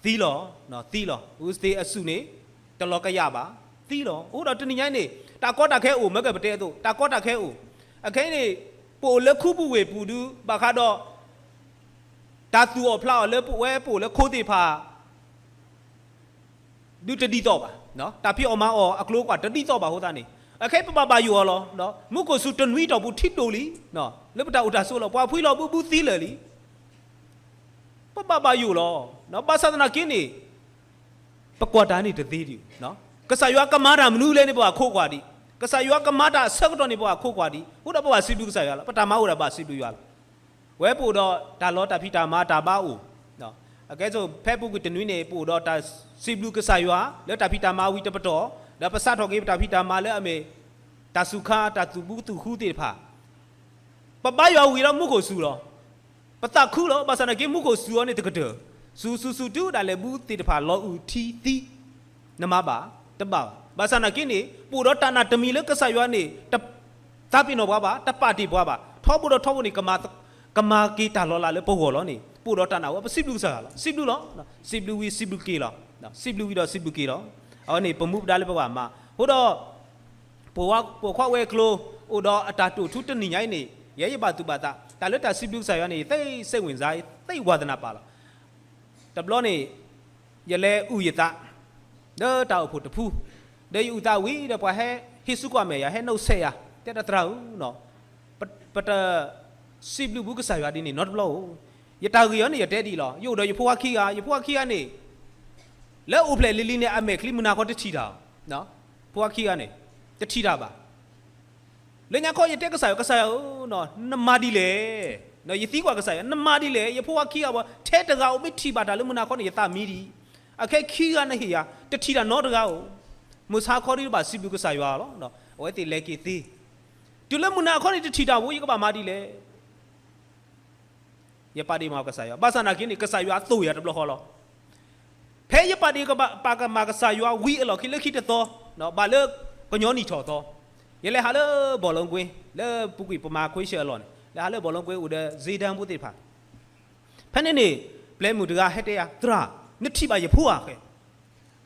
သံလီၤ, သံလီၤ. ဂုၢ်သ့ၣ်အစုၣ်န့ၣ် တလီၤကယၢ်ဘၣ်, သံလီၤ. အဃိဒီးတနံၤညါအံၤန့ၣ် တၢ်ကီတၢ်ခဲအိၣ် မ့ၢ်ကပတဲအသိး တၢ်ကီတၢ်ခဲအိၣ်, အခဲအံၤန့ၣ် ပအိၣ်လၢခူပူၤဝ့ၢ်ပူၤဒုး ဘၣ်ဃးဒီး တၢ်သူၣ်အီၣ်ဖျးအီၣ်လၢပဝဲပအိၣ်လၢခိသ့ၣ်တဖၣ် ဒုးတဒ်သိးဘၣ်, တၢ်ဖံးအီၣ်မၤအီၣ်အကျိၤအကွာ်တဒ်သိးဘၣ်အဃိသတးန့ၣ် အခဲအံၤပဘၣ်ဘၣ်ယိၣ်အီၤလီၤ. မူခိၣ်စူၤတနွံတီၢ်ပူၤထံဒိၣ်လံ, လၢပတၢ်အိၣ်တၢ်ဆိးလီၤ. ပှၤဖှံလီၤဘုဘုသံလၢာ်လံ. ပဘၣ်ဘၣ်ယိၣ်လီၤ. ဘၣ်ဆၣ်သနာ်က့န့ၣ် ပကွၢ်တၢ်န့ၣ်တသ့ဒံး. ကစၢ်ယွၤကမၤတၢ်မနုၤလဲၣ်န့ၣ် ပဘၣ်ခိးကွၢ်ဒံး. ကစၢ်ယွၤကမၤတၢ်အဆၢကတီၢ်န့ၣ် ပဘၣ်ခိးကွၢ်ဒံး. အဃိဒီးပဘၣ်စံးဘျုးကစၢ်ယွၤလီၤ. ပတၢ်မၤအိၣ်ဒၣ်ဘၣ်စံးဘျုးယွၤလီၤ. ဝဲပအိၣ်ဒီးတၢ်လီၤတၢ်ဖံးတၢ်မၤတၢ်ဘါအိၣ်, အကဲသိးဖဲပူၤကွံာ်တနွံန့ၣ် ပအိၣ်ဒီးတၢ်စံးဘျုးကစၢ်ယွၤ လၢတၢ်ဖံးတၢ်မၤဝံၤတပတီၢ်, ဒီးပစးထီၣ်က့ၤပတၢ်ဖံးတၢ်မၤလၢအမ့ၢ် တၢ်စူၤခါ တၢ်သူၣ်ဘူသူၣ်ဃူသ့ၣ်တဖၣ် ပဘါယွၤဝံၤဒီးမူခိၣ်စူၤလီၤ. ပသးခုလီၤ. ဘၣ်ဆၣ်သနာ်က့ မူခိၣ်စူၤအီၤန့ၣ်တကတၢၢ်, စူၤစူၤစူၤတုၤဒၣ်လဲာ်ဘုသ့ၣ်တဖၣ်လီၤအုးထံသံ, နမၤဘၣ်, တဘၣ်ဘၣ်. ဘၣ်ဆၣ်သနာ်က့န့ၣ် ပအိၣ်ဒီးတၢ်နာ်တမံၤလၢကစၢ်ယွၤန့ၣ် တသးပ့ၤနီၣ်ပှၤဘၣ်, တပာ်တ့ၢ်ပှၤဘၣ်. ထီဘိဒီးထီဘိန့ၣ် ကမၤက့ၤတၢ်လီၤလးလၢပဂီၢ်လီၤန့ၣ် ပအိၣ်ဒီးတၢ်နာ်ဝဲ ပစံးဘျုးကစၢ်ယွၤလီၤ. စံးဘျုးလီၤ. စံးဘျုးဝံၤစံးဘျုးက့ၤလီၤ. စံးဘျုးဝံၤဒီးစံးဘျုးက့ၤလီၤ. အဝဲန့ၣ် ပမူပဒါလၢပဘၣ်မၤ. အဃိဒီး ပိာ်ခွါဝဲၤကျိၤ အိၣ်ဒီးအတၢ်တိာ်ထူတနံၤညါအံၤန့ၣ် ယဲယဘၣ်သူၣ်ဘၣ်သး တၢ်လၢတၢ်စံးဘျုးကစၢ်ယွၤန့ၣ် ယသ့စဲဝ့ၢ်စါ ယသ့ဝါသနာပာ်လီၤ. တဘျီန့ၣ် ယလဲၤအုၣ်ယသး လၢတၢ်အိၣ်ဖှိၣ်တဖု ဒီးယအုၣ်သးဝံၤဒီးပှၤဟဲဟ့ၣ်ဆူၣ်ကွၢ်မဲာ်ယၤ ဟဲနီၣ်ဆဲးယၤ တဲတၢ်သရၣ်ဧၢ, ပတစံးဘျုးဘူးကစၢ်ယွၤဒ်န့ၣ်နီတဘျီဧိၤ. ယတၢ်ဂ့ၢ်အံၤန့ၣ် ယတဲဒ်အံၤလီၤ. ယအိၣ်ဒီးယဖိခွါခံဂၤ, ယဖိခွါခံဂၤန့ၣ် လၢအိၣ်ဖျဲၣ်လံၤလံၤန့ၣ် အမဲာ်ချံမုၢ်နၤခီတထံၣ်တၢ်, ဖိခွါခံဂၤန့ၣ် တထံၣ်တၢ်ဘၣ်. လၢညါခီယတဲကစၢ်ယွၤ, ကစၢ်ယွၤဧၢ, နမၤဒ်လဲၣ်. ယသံကွၢ်ကစၢ်ယွၤ, နမၤဒ်လဲၣ်. ယဖိခွါခံဂၤဘၣ် ထဲတဂၤဧိၤမ့ၢ်ထံၣ်ဘၣ်တၢ်လၢမုၢ်နၤခီန့ၣ် ယသးမံဒံး. အခဲခံဂၤနဟ့ၣ်ယၤ တထံၣ်တၢ်နီတဂၤဧိၤ. မုၢ်ဆါခီဒ်ဘၣ်စံးဘျုးကစၢ်ယွၤလီၤ. အဝဲသ့ၣ်လဲၤက့ၤသ့. တုၤလၢမုၢ်နၤခီန့ၣ် တထံၣ်တၢ်ဘၣ် ယကဘၣ်မၤဒ်လဲၣ်. ယပာ်ဒ့ၣ်မၤကစၢ်ယွၤ, ဘၣ်ဆၣ်သနာ်က့န့ၣ် ကစၢ်ယွၤသိၣ်ယၤတဘျီဃီလီၤ. ဖဲယပာ်ဒ့ၣ်ပာ်ကမၣ်ကစၢ်ယွၤဝံၤအလီၢ်ခံ လၢခံတသီ, ဘၣ်လၢကညီနံၣ်ထီၣ်သီ, ယလဲၤဟးလၢဘီၣ်လိကွ့, လၢပူၤကွံာ်ပမၤခွ့ဆၢအလီၢ်န့ၣ် လဲၤဟးလၢဘီၣ်လိကွ့ အိၣ်ဒီးစ့တၢ်ဖိသ့ၣ်တဖၣ်. ဖဲန့ၣ်န့ၣ် ပျဲမုၣ်တဂၤဟဲတဲယၤ, သရၣ်, နထံၣ်ဘၣ်ယဖိဧါ.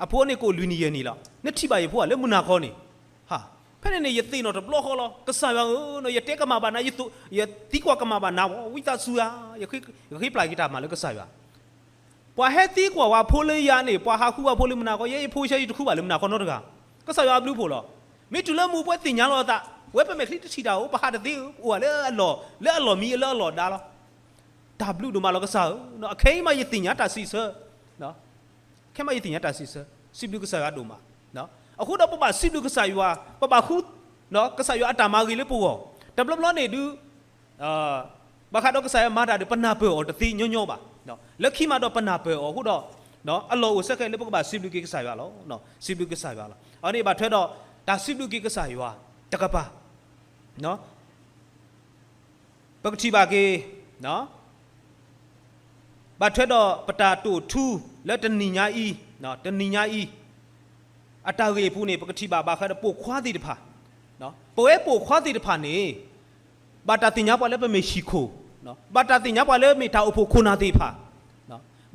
အဖိန့ၣ်ကိးလွံၢ်နံၣ်ယဲၢ်နံၣ်လီၤ. နထံၣ်ဘၣ်ယဖိဧါ လၢမုၢ်နၤခီန့ၣ်. ဖဲန့ၣ်န့ၣ် ယသ့ၣ်နီၣ်တဘျီဃီလီၤ. ကစၢ်ယွၤဧၢ, ယတဲကမၣ်ဘၣ်နၤ, ယသံကွၢ်ကမၣ်ဘၣ်နၤ, ဝံသးစူၤဧါ, ယဃ့ပျၢ်က့ၤတၢ်မၤလၢကစၢ်ယွၤ. ပှၤဟဲသံကွၢ်ဝဲဖိလၢယၤန့ၣ် ပှၤဟးဃုဝဲဖိလၢမုၢ်နၤခီ ယဲယဖိဆၢယတဃုဘၣ်လၢမုၢ်နၤခီနီတဂၤ, ကစၢ်ယွၤအဘျုးအဖှိၣ်လီၤ. မ့ၢ်တုၤလၢမူပှဲၤသ့ၣ်ညါလီၤအသး, ဝဲပမဲာ်ချံတထံၣ်တၢ်အိၣ် ပဟးတသ့ဧၢ, အိၣ်ဝဲလၢအလီၢ်, လၢအလီၢ်မံလၢအလီၢ်ဒါလီၤ. တၢ်ဘျုးဒိၣ်မးလီၤကစၢ်ဧၢ, အခဲအံၤမးယသ့ၣ်ညါတၢ်စံးဆၢ, ခဲမးယသ့ၣ်ညါတၢ်စံးဆၢ, စံးဘျုးကစၢ်ယွၤဒိၣ်မး. အဃိဒီးပဘၣ်စံးဘျုးကစၢ်ယွၤ, ပဘၣ်ဃု ကစၢ်ယွၤအတၢ်မၤဂ့ၤလၢပဂီၢ်, တဘျီဘျီန့ၣ်ဒုး ဘၣ်ဃးဒီးကစၢ်ယွၤမၤတၢ်ဒီး ပနၢ်ပၢၢ်အီၤတသ့ညီညီဘၣ်. လၢခံမးဒီးပနၢ်ပၢၢ်အီၤအဃိဒီး, အလီၢ်အိၣ်ဆၢဃဲးလၢပကဘၣ်စံးဘျုးက့ၤကစၢ်ယွၤလီၤ. စံးဘျုးကစၢ်ယွၤလီၤ. အန့ၣ်ဘၣ်ထွဲဒီး တၢ်စံးဘျုးက့ၤကစၢ်ယွၤတကပၤ ပကထံၣ်ဘၣ်က့ၤ, ဘၣ်ထွဲဒီးပတၢ်တိာ်ထူလၢတနံၤညါအံၤ, တနံၤညါအံၤ အတၢ်ဂ့ၢ်အပူၤန့ၣ် ပကထံၣ်ဘၣ်ဘၣ်ဃးဒီးပိာ်ခွါသ့ၣ်တဖၣ်, ပဝဲပိာ်ခွါသ့ၣ်တဖၣ်န့ၣ် ဘၣ်တၢ်သ့ၣ်ညါပှၤလၢပမ့ၢ်ဟံၣ်ခိၣ်, ဘၣ်တၢ်သ့ၣ်ညါပှၤလၢမ့ၢ်တၢ်အိၣ်ဖှိၣ်ခိၣ်နၢ်သ့ၣ်တဖၣ်,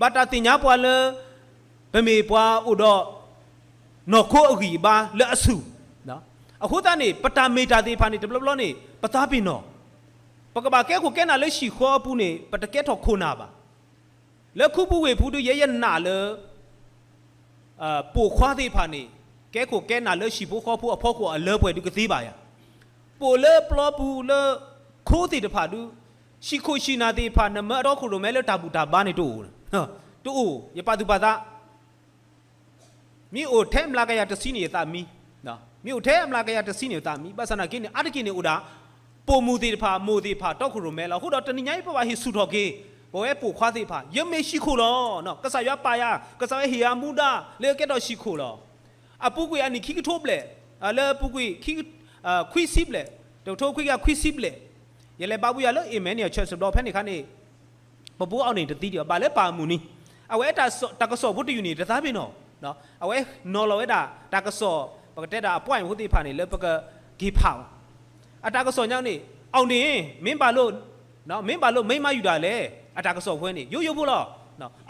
ဘၣ်တၢ်သ့ၣ်ညါပှၤလၢ ပမ့ၢ်ပှၤအိၣ်ဒီး နီၢ်ခိအဂံၢ်အဘါလၢအဆူၣ်, အဃိသတးန့ၣ် ပတၢ်မ့ၢ်တၢ်သ့ၣ်တဖၣ်န့ၣ် တဘျီဘျီန့ၣ် ပသးပ့ၤနီၣ်, ပကဘၣ်ကဲခိၣ်ကဲနၢ်လၢဟံၣ်ဃီအပူၤန့ၣ် ပတကဲထီၣ်ခိၣ်နၢ်ဘၣ်. လၢခူပူၤဝ့ၢ်ပူၤဒုး ယဲယနာ်လၢ ပိာ်ခွါသ့ၣ်တဖၣ်န့ၣ် ကဲခိၣ်ကဲနၢ်လၢဟံၣ်ဖိဃီဖိအဖီခိၣ်အလၢပှဲၤဒုးကသ့ဘၣ်ယၤ, ပိာ်လၢပျီပူၤလၢ ခိသ့ၣ်တဖၣ်ဒုး ဟံၣ်ခိၣ်ဟံၣ်နၢ်သ့ၣ်တဖၣ် နမၢအတီခိၣ်ရိၣ်မဲလၢတၢ်ဘူၣ်တၢ်ဘါန့ၣ်တအိၣ်, တအိၣ်, ယပာ်သူၣ်ပာ်သး မ့ၢ်အိၣ်ထဲမျးကယၤတဆံန့ၣ်ယသးမံ, မ့ၢ်အိၣ်ထဲမျးကယၤတဆံန့ၣ်ယသးမံ, ဘၣ်ဆၣ်သနာ်က့န့ၣ် အါတက့ၢ်န့ၣ်အိၣ်ဒၣ် ပိာ်မုၣ်သ့ၣ်တဖၣ် မိၢ်သ့ၣ်တဖၣ် တီခိၣ်ရိၣ်မဲလီၤ. အဃိဒီးတနံၤညါအံၤ ပဘၣ်ဟ့ၣ်ဆူၣ်ထီၣ်က့ၤ ပဝဲပိာ်ခွါသ့ၣ်တဖၣ် ယမ့ၢ်ဟံၣ်ခိၣ်လီၤ. ကစၢ်ယွၤပာ်ယၤ, ကစၢ်ယွၤဟ့ၣ်ယၤမူဒါ လၢကကဲထီၣ်ဟံၣ်ခိၣ်လီၤ. အပူၤကွံာ်အနံၣ်ခံကထိဘျဲၣ်, လၢအပူၤကွံာ် ခွံဆံဘျဲၣ်, တကထိခွံကယၤခွံဆံဘျဲၣ်, ယလဲၤဘါဘူယၤလၢ Emmanuel Church ဒီးဖဲန့ၣ်အခါန့ၣ် ပဘိအီၤန့ၣ်တသံဒံးဘၣ် ဘၣ်လၢပၢ်အမုၢ်နံၤ, အဝဲတၢ်ကစီၣ်ဖိတယုၢ်န့ၣ် တသးပ့ၤနီၣ်, အဝဲနီၤလီၤဝဲဒၣ် တၢ်ကစီၣ် ပကတဲဒၣ်အ point ဖိသ့ၣ်တဖၣ်န့ၣ် လၢပကက့ၤဖးအီၤ, အတၢ်ကစီၣ်ညါန့ၣ် အောင်တင် မင်းဘာလို့, မင်းဘာလို့ မိန်းမယူတာလဲ, အတၢ်ကစီၣ်ဖိန့ၣ် ရိုးရိုးဖိလီၤ,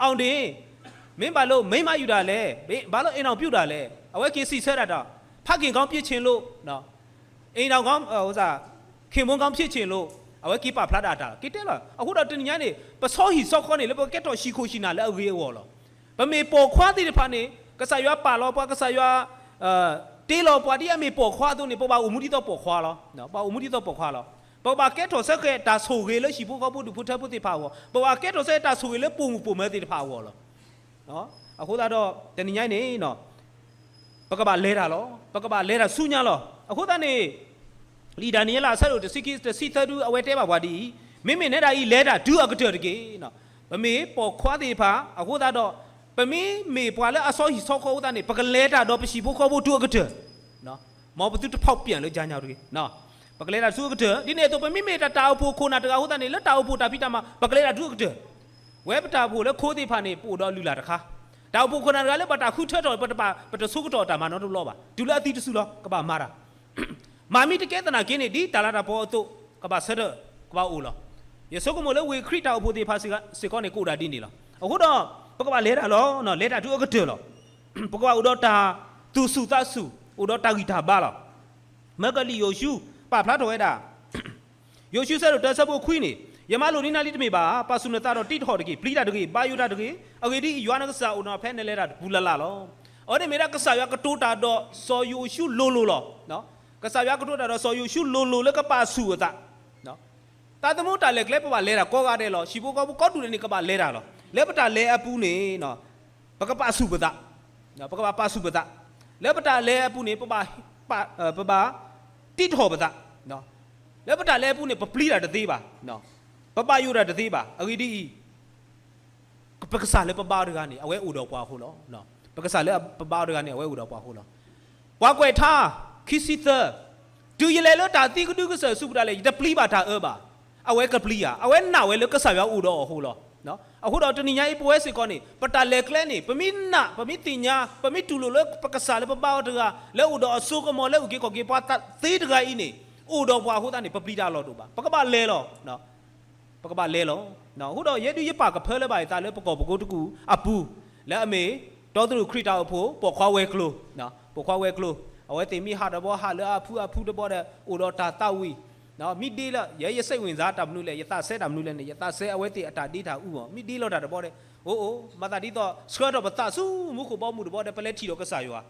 အောင်တင် မင်းဘာလို့ မိန်းမယူတာလဲ, ဘာလို့ အိမ်ထောင်ပြုတာလဲ, အဝဲက့ၤစံးဆၢဒၣ်တၢ် ဖခင်ကောင်းဖြစ်ချင်လို့, အိမ်ထောင်ကောင်း, ခင်ပွန်းကောင်းဖြစ်ချင်လို့, အဝဲက့ၤပာ်ဖျါဒၣ်တၢ် က့ၤတဲလီၤ. အဃိဒီးတနံၤညါန့ၣ် ပဆီဟံၣ်ဆီဃီန့ၣ် လၢပကကဲထီၣ်ဟံၣ်ခိၣ်ဟံၣ်နၢ်လၢအဂ့ၤအဂီၢ်လီၤ. ပမ့ၢ်ပိာ်ခွါသ့ၣ်တဖၣ်န့ၣ် ကစၢ်ယွၤပာ်လီၤပှၤ, ကစၢ်ယွၤ တ့လီၤပှၤဒ်အမ့ၢ်ပိာ်ခွါအသိးန့ၣ် ပဘၣ်အိၣ်မူဒ်သိးပိာ်ခွါလီၤ. ပဘၣ်အိၣ်မူဒ်သိးပိာ်ခွါလီၤ. ပကဘၣ်ကဲထီၣ်ဆၢဃဲးတၢ်ဆိၣ်ဂ့ၤလၢဟံၣ်ဖိဃီဖိဒူၣ်ဖိထၢဖိသ့ၣ်တဖၣ်အဂီၢ်, ပဘၣ်ကဲထီၣ်ဆၢဃဲးတၢ်ဆိၣ်ဂ့ၤလၢပိာ်မုၣ်ပိာ်မၢၤသ့ၣ်တဖၣ်အဂီၢ်လီၤ. အဃိသတးဒီး တနံၤညါအံၤန့ၣ် ပကဘၣ်လဲၤတၢ်လီၤ. ပကဘၣ်လဲၤတၢ်ဆူညါလီၤ. အဃိသတးန့ၣ် လံာ်ဒၤနံးယ့လးအဆၢဒိၣ်တဆံခံ တဆံသၢဒု အဝဲတဲဘၣ်ပှၤဒ်အံၤ, မ့မ့ၢ်နဲဒၣ်အံၤ လဲၤတၢ်တုၤအကတၢၢ်တက့ၢ်. ပမ့ၢ်ပိာ်ခွါသ့ၣ်တဖၣ် အဃိသတးဒီး ပမ့မ့ၢ်ပှၤလၢအဆီဟံၣ်ဆီဃီအဃိသတးန့ၣ် ပကလဲၤတၢ်ဒီးပဟံၣ်ဖိဃီဖိတုၤအကတၢၢ် မ်ပသုတဖီၣ်ပျံၤလၢကၠါညါတဂ့ၤ. ပကလဲၤတၢ်ဆူအကတၢၢ် ဒ်န့ၣ်အသိး ပမ့မ့ၢ်တၢ်အိၣ်ဖှိၣ်ခိၣ်နၢ်တဂၤအဃိသတးန့ၣ် လၢတၢ်အိၣ်ဖှိၣ်တၢ်ဖံးတၢ်မၤ ပကလဲၤတၢ်တုၤအကတၢၢ်. ဝဲပတၢ်အိၣ်ဖှိၣ်လၢခိသ့ၣ်တဖၣ်န့ၣ် ပအိၣ်ဒီးလုၢ်လၢ်တခါ, တၢ်အိၣ်ဖှိၣ်ခိၣ်နၢ်တဂၤလၢပတၢ်ဃုထၢထီၣ် ပတပာ် ပတဆိကတီၢ်တၢ်မၤနီတဘျီဘၣ်, တုၤလၢအသံတစုလီၤ ကဘၣ်မၤတၢ် မၤမ့ၢ်တကဲသနာ်က့န့ၣ် ဒ်တၢ်လၤတၢ်ပီၤအသိး ကဘၣ်ဆၢထၢၣ် ကဘၣ်အိၣ်လီၤ. ယဆိကမိၣ်လၢဝ့ၢ်ခရံာ်တၢ်အိၣ်ဖှိၣ်သ့ၣ်တဖၣ်စ့ၢ်ကီးန့ၣ် ကအိၣ်ဒၣ်ဒ်န့ၣ်လီၤ. အဃိဒီး ပကဘၣ်လဲၤတၢ်လီၤ, လဲၤတၢ်တုၤအကတၢၢ်လီၤ. ပကဘၣ်အိၣ်ဒီးတၢ်သူၣ်ဆူၣ်သးဆူၣ်, အိၣ်ဒီးတၢ်ဂံၢ်တၢ်ဘါလီၤ. မၢကလံာ်ယိၤၡူ ပာ်ဖျါထီၣ်ဝဲဒၣ် ယိၤၡူဆၢဒိၣ်တၢ ဆၢဖိခွံန့ၣ်, ယမၤလိာ်ဒ်နၤလံတမ့ၢ်ဘၣ်. ပာ်ဆူၣ်နသးဒီးတံးထီၣ်တက့ၢ်. ပျံၤတၢ်တဂ့ၤ. ဘါယိၣ်တၢ်တဂ့ၤ. အဂ့ၢ်ဒ်အံၤ, ယွၤနကစၢ်အိၣ်ဒီးနၤဖဲနလဲၤတၢ်တပူၤလၢ်လၢ်လီၤ. အဝဲန့ၣ်မ့ၢ်ဒၣ်ကစၢ်ယွၤကတိၤတၢ်ဒီး စီၤယိၤၡူလိၤလိၤလီၤ. ကစၢ်ယွၤကတိၤတၢ်ဒီးစီၤယိၤၡူလိၤလိၤလၢကပာ်ဆူၣ်အသး သးသမူတၢ်လဲၤကျဲ ပဘၣ်လဲၤတၢ်ကိးဂၤဒဲးလီၤ. ဟံၣ်ဖိဃီဖိကိးဒူၣ်ဒဲးန့ၣ် ကဘၣ်လဲၤတၢ်လီၤ. လၢပတၢ်လဲၤအပူၤန့ၣ် ပကပာ်ဆူၣ်ပသး, ပကဘၣ်ပာ်ဆူၣ်ပသး. လၢပတၢ်လဲၤအပူၤန့ၣ် ပဘၣ်, ပဘၣ်တံးထီၣ်ပသး. လၢပတၢ်လဲၤအပူၤန့ၣ် ပပျံၤတၢ်တသ့ဘၣ်, ပဘါယိၣ်တၢ်တသ့ဘၣ်. အဂ့ၢ်ဒ်အံၤ ပကစၢ်လၢပဘါအီၤတဂၤန့ၣ် အဝဲအိၣ်ဒီးပှၤအဃိလီၤ. ပကစၢ်လၢပဘါအီၤတဂၤန့ၣ် အဝဲအိၣ်ဒီးပှၤအဃိလီၤ. ပှၤကွဲးထါ ခံဆံသၢ, တုၤယလဲၤလၢတၢ်သံကဒုကစၢၢ်ဆူပူၤဒၣ်လဲာ် ယတပျံၤဘၣ်တၢ်အၢဘၣ်. အဝဲကပျံၤဧါ. အဝဲနာ်ဝဲလၢကစၢ်ယွၤအိၣ်ဒီးအီၤအဃိလီၤ. အဃိဒီးတနံၤညါအံၤ ပဝဲစ့ၢ်ကီးန့ၣ် ပတၢ်လဲၤကျဲန့ၣ် ပမ့ၢ်နာ် ပမ့ၢ်သ့ၣ်ညါ ပမ့ၢ်တူၢ်လိာ်လၢပကစၢ်လၢပဘါအီၤတဂၤ လၢအိၣ်ဒီးအစိကမီၤလၢအုၣ်က့ၤခီၣ်က့ၤပှၤသ့တဂၤအံၤန့ၣ် အိၣ်ဒီးပှၤအဃိသတးန့ၣ် ပပျံၤတၢ်အလီၢ်တအိၣ်ဘၣ်. ပကဘၣ်လဲၤလီၤ. ပကဘၣ်လဲၤလီၤ. အဃိဒီးယဲဒုးယပာ်ကဖၢလၢဘၣ်ယသးလၢပကီၢ်ပကိတကူၣ်အပူၤ လၢအမ့ၢ် တီသရူးခရံာ်တၢ်အိၣ်ဖှိၣ် ပိာ်ခွါဝဲၤကျိၤ, ပိာ်ခွါဝဲၤကျိၤ, အဝဲသ့ၣ်မ့ၢ်ဟးတဘီ ဟးလၢအဖုအဖုတဘီဒီး အိၣ်ဒီးတၢ်သးဝံၣ်, မ့ၢ်ဒ့လၢ ယဲယစိတ်ဝင်စားတၢ်မနုၤလဲၣ်, ယသးစဲတၢ်မနုၤလဲၣ်န့ၣ် ယသးစဲအဝဲသ့ၣ်အတၢ်ဒ့တၢ်အူအီၤ, မ့ၢ်ဒ့လီၤတၢ်တဘီဒီး အိၣ်အိၣ် မၤသးဒ်သိး ဆှၢထီၣ်ပသးဆူမူခိၣ်ဘီမုၢ်တဘီဒီး ပလဲၤထံၣ်ဒီးကစၢ်ယွၤ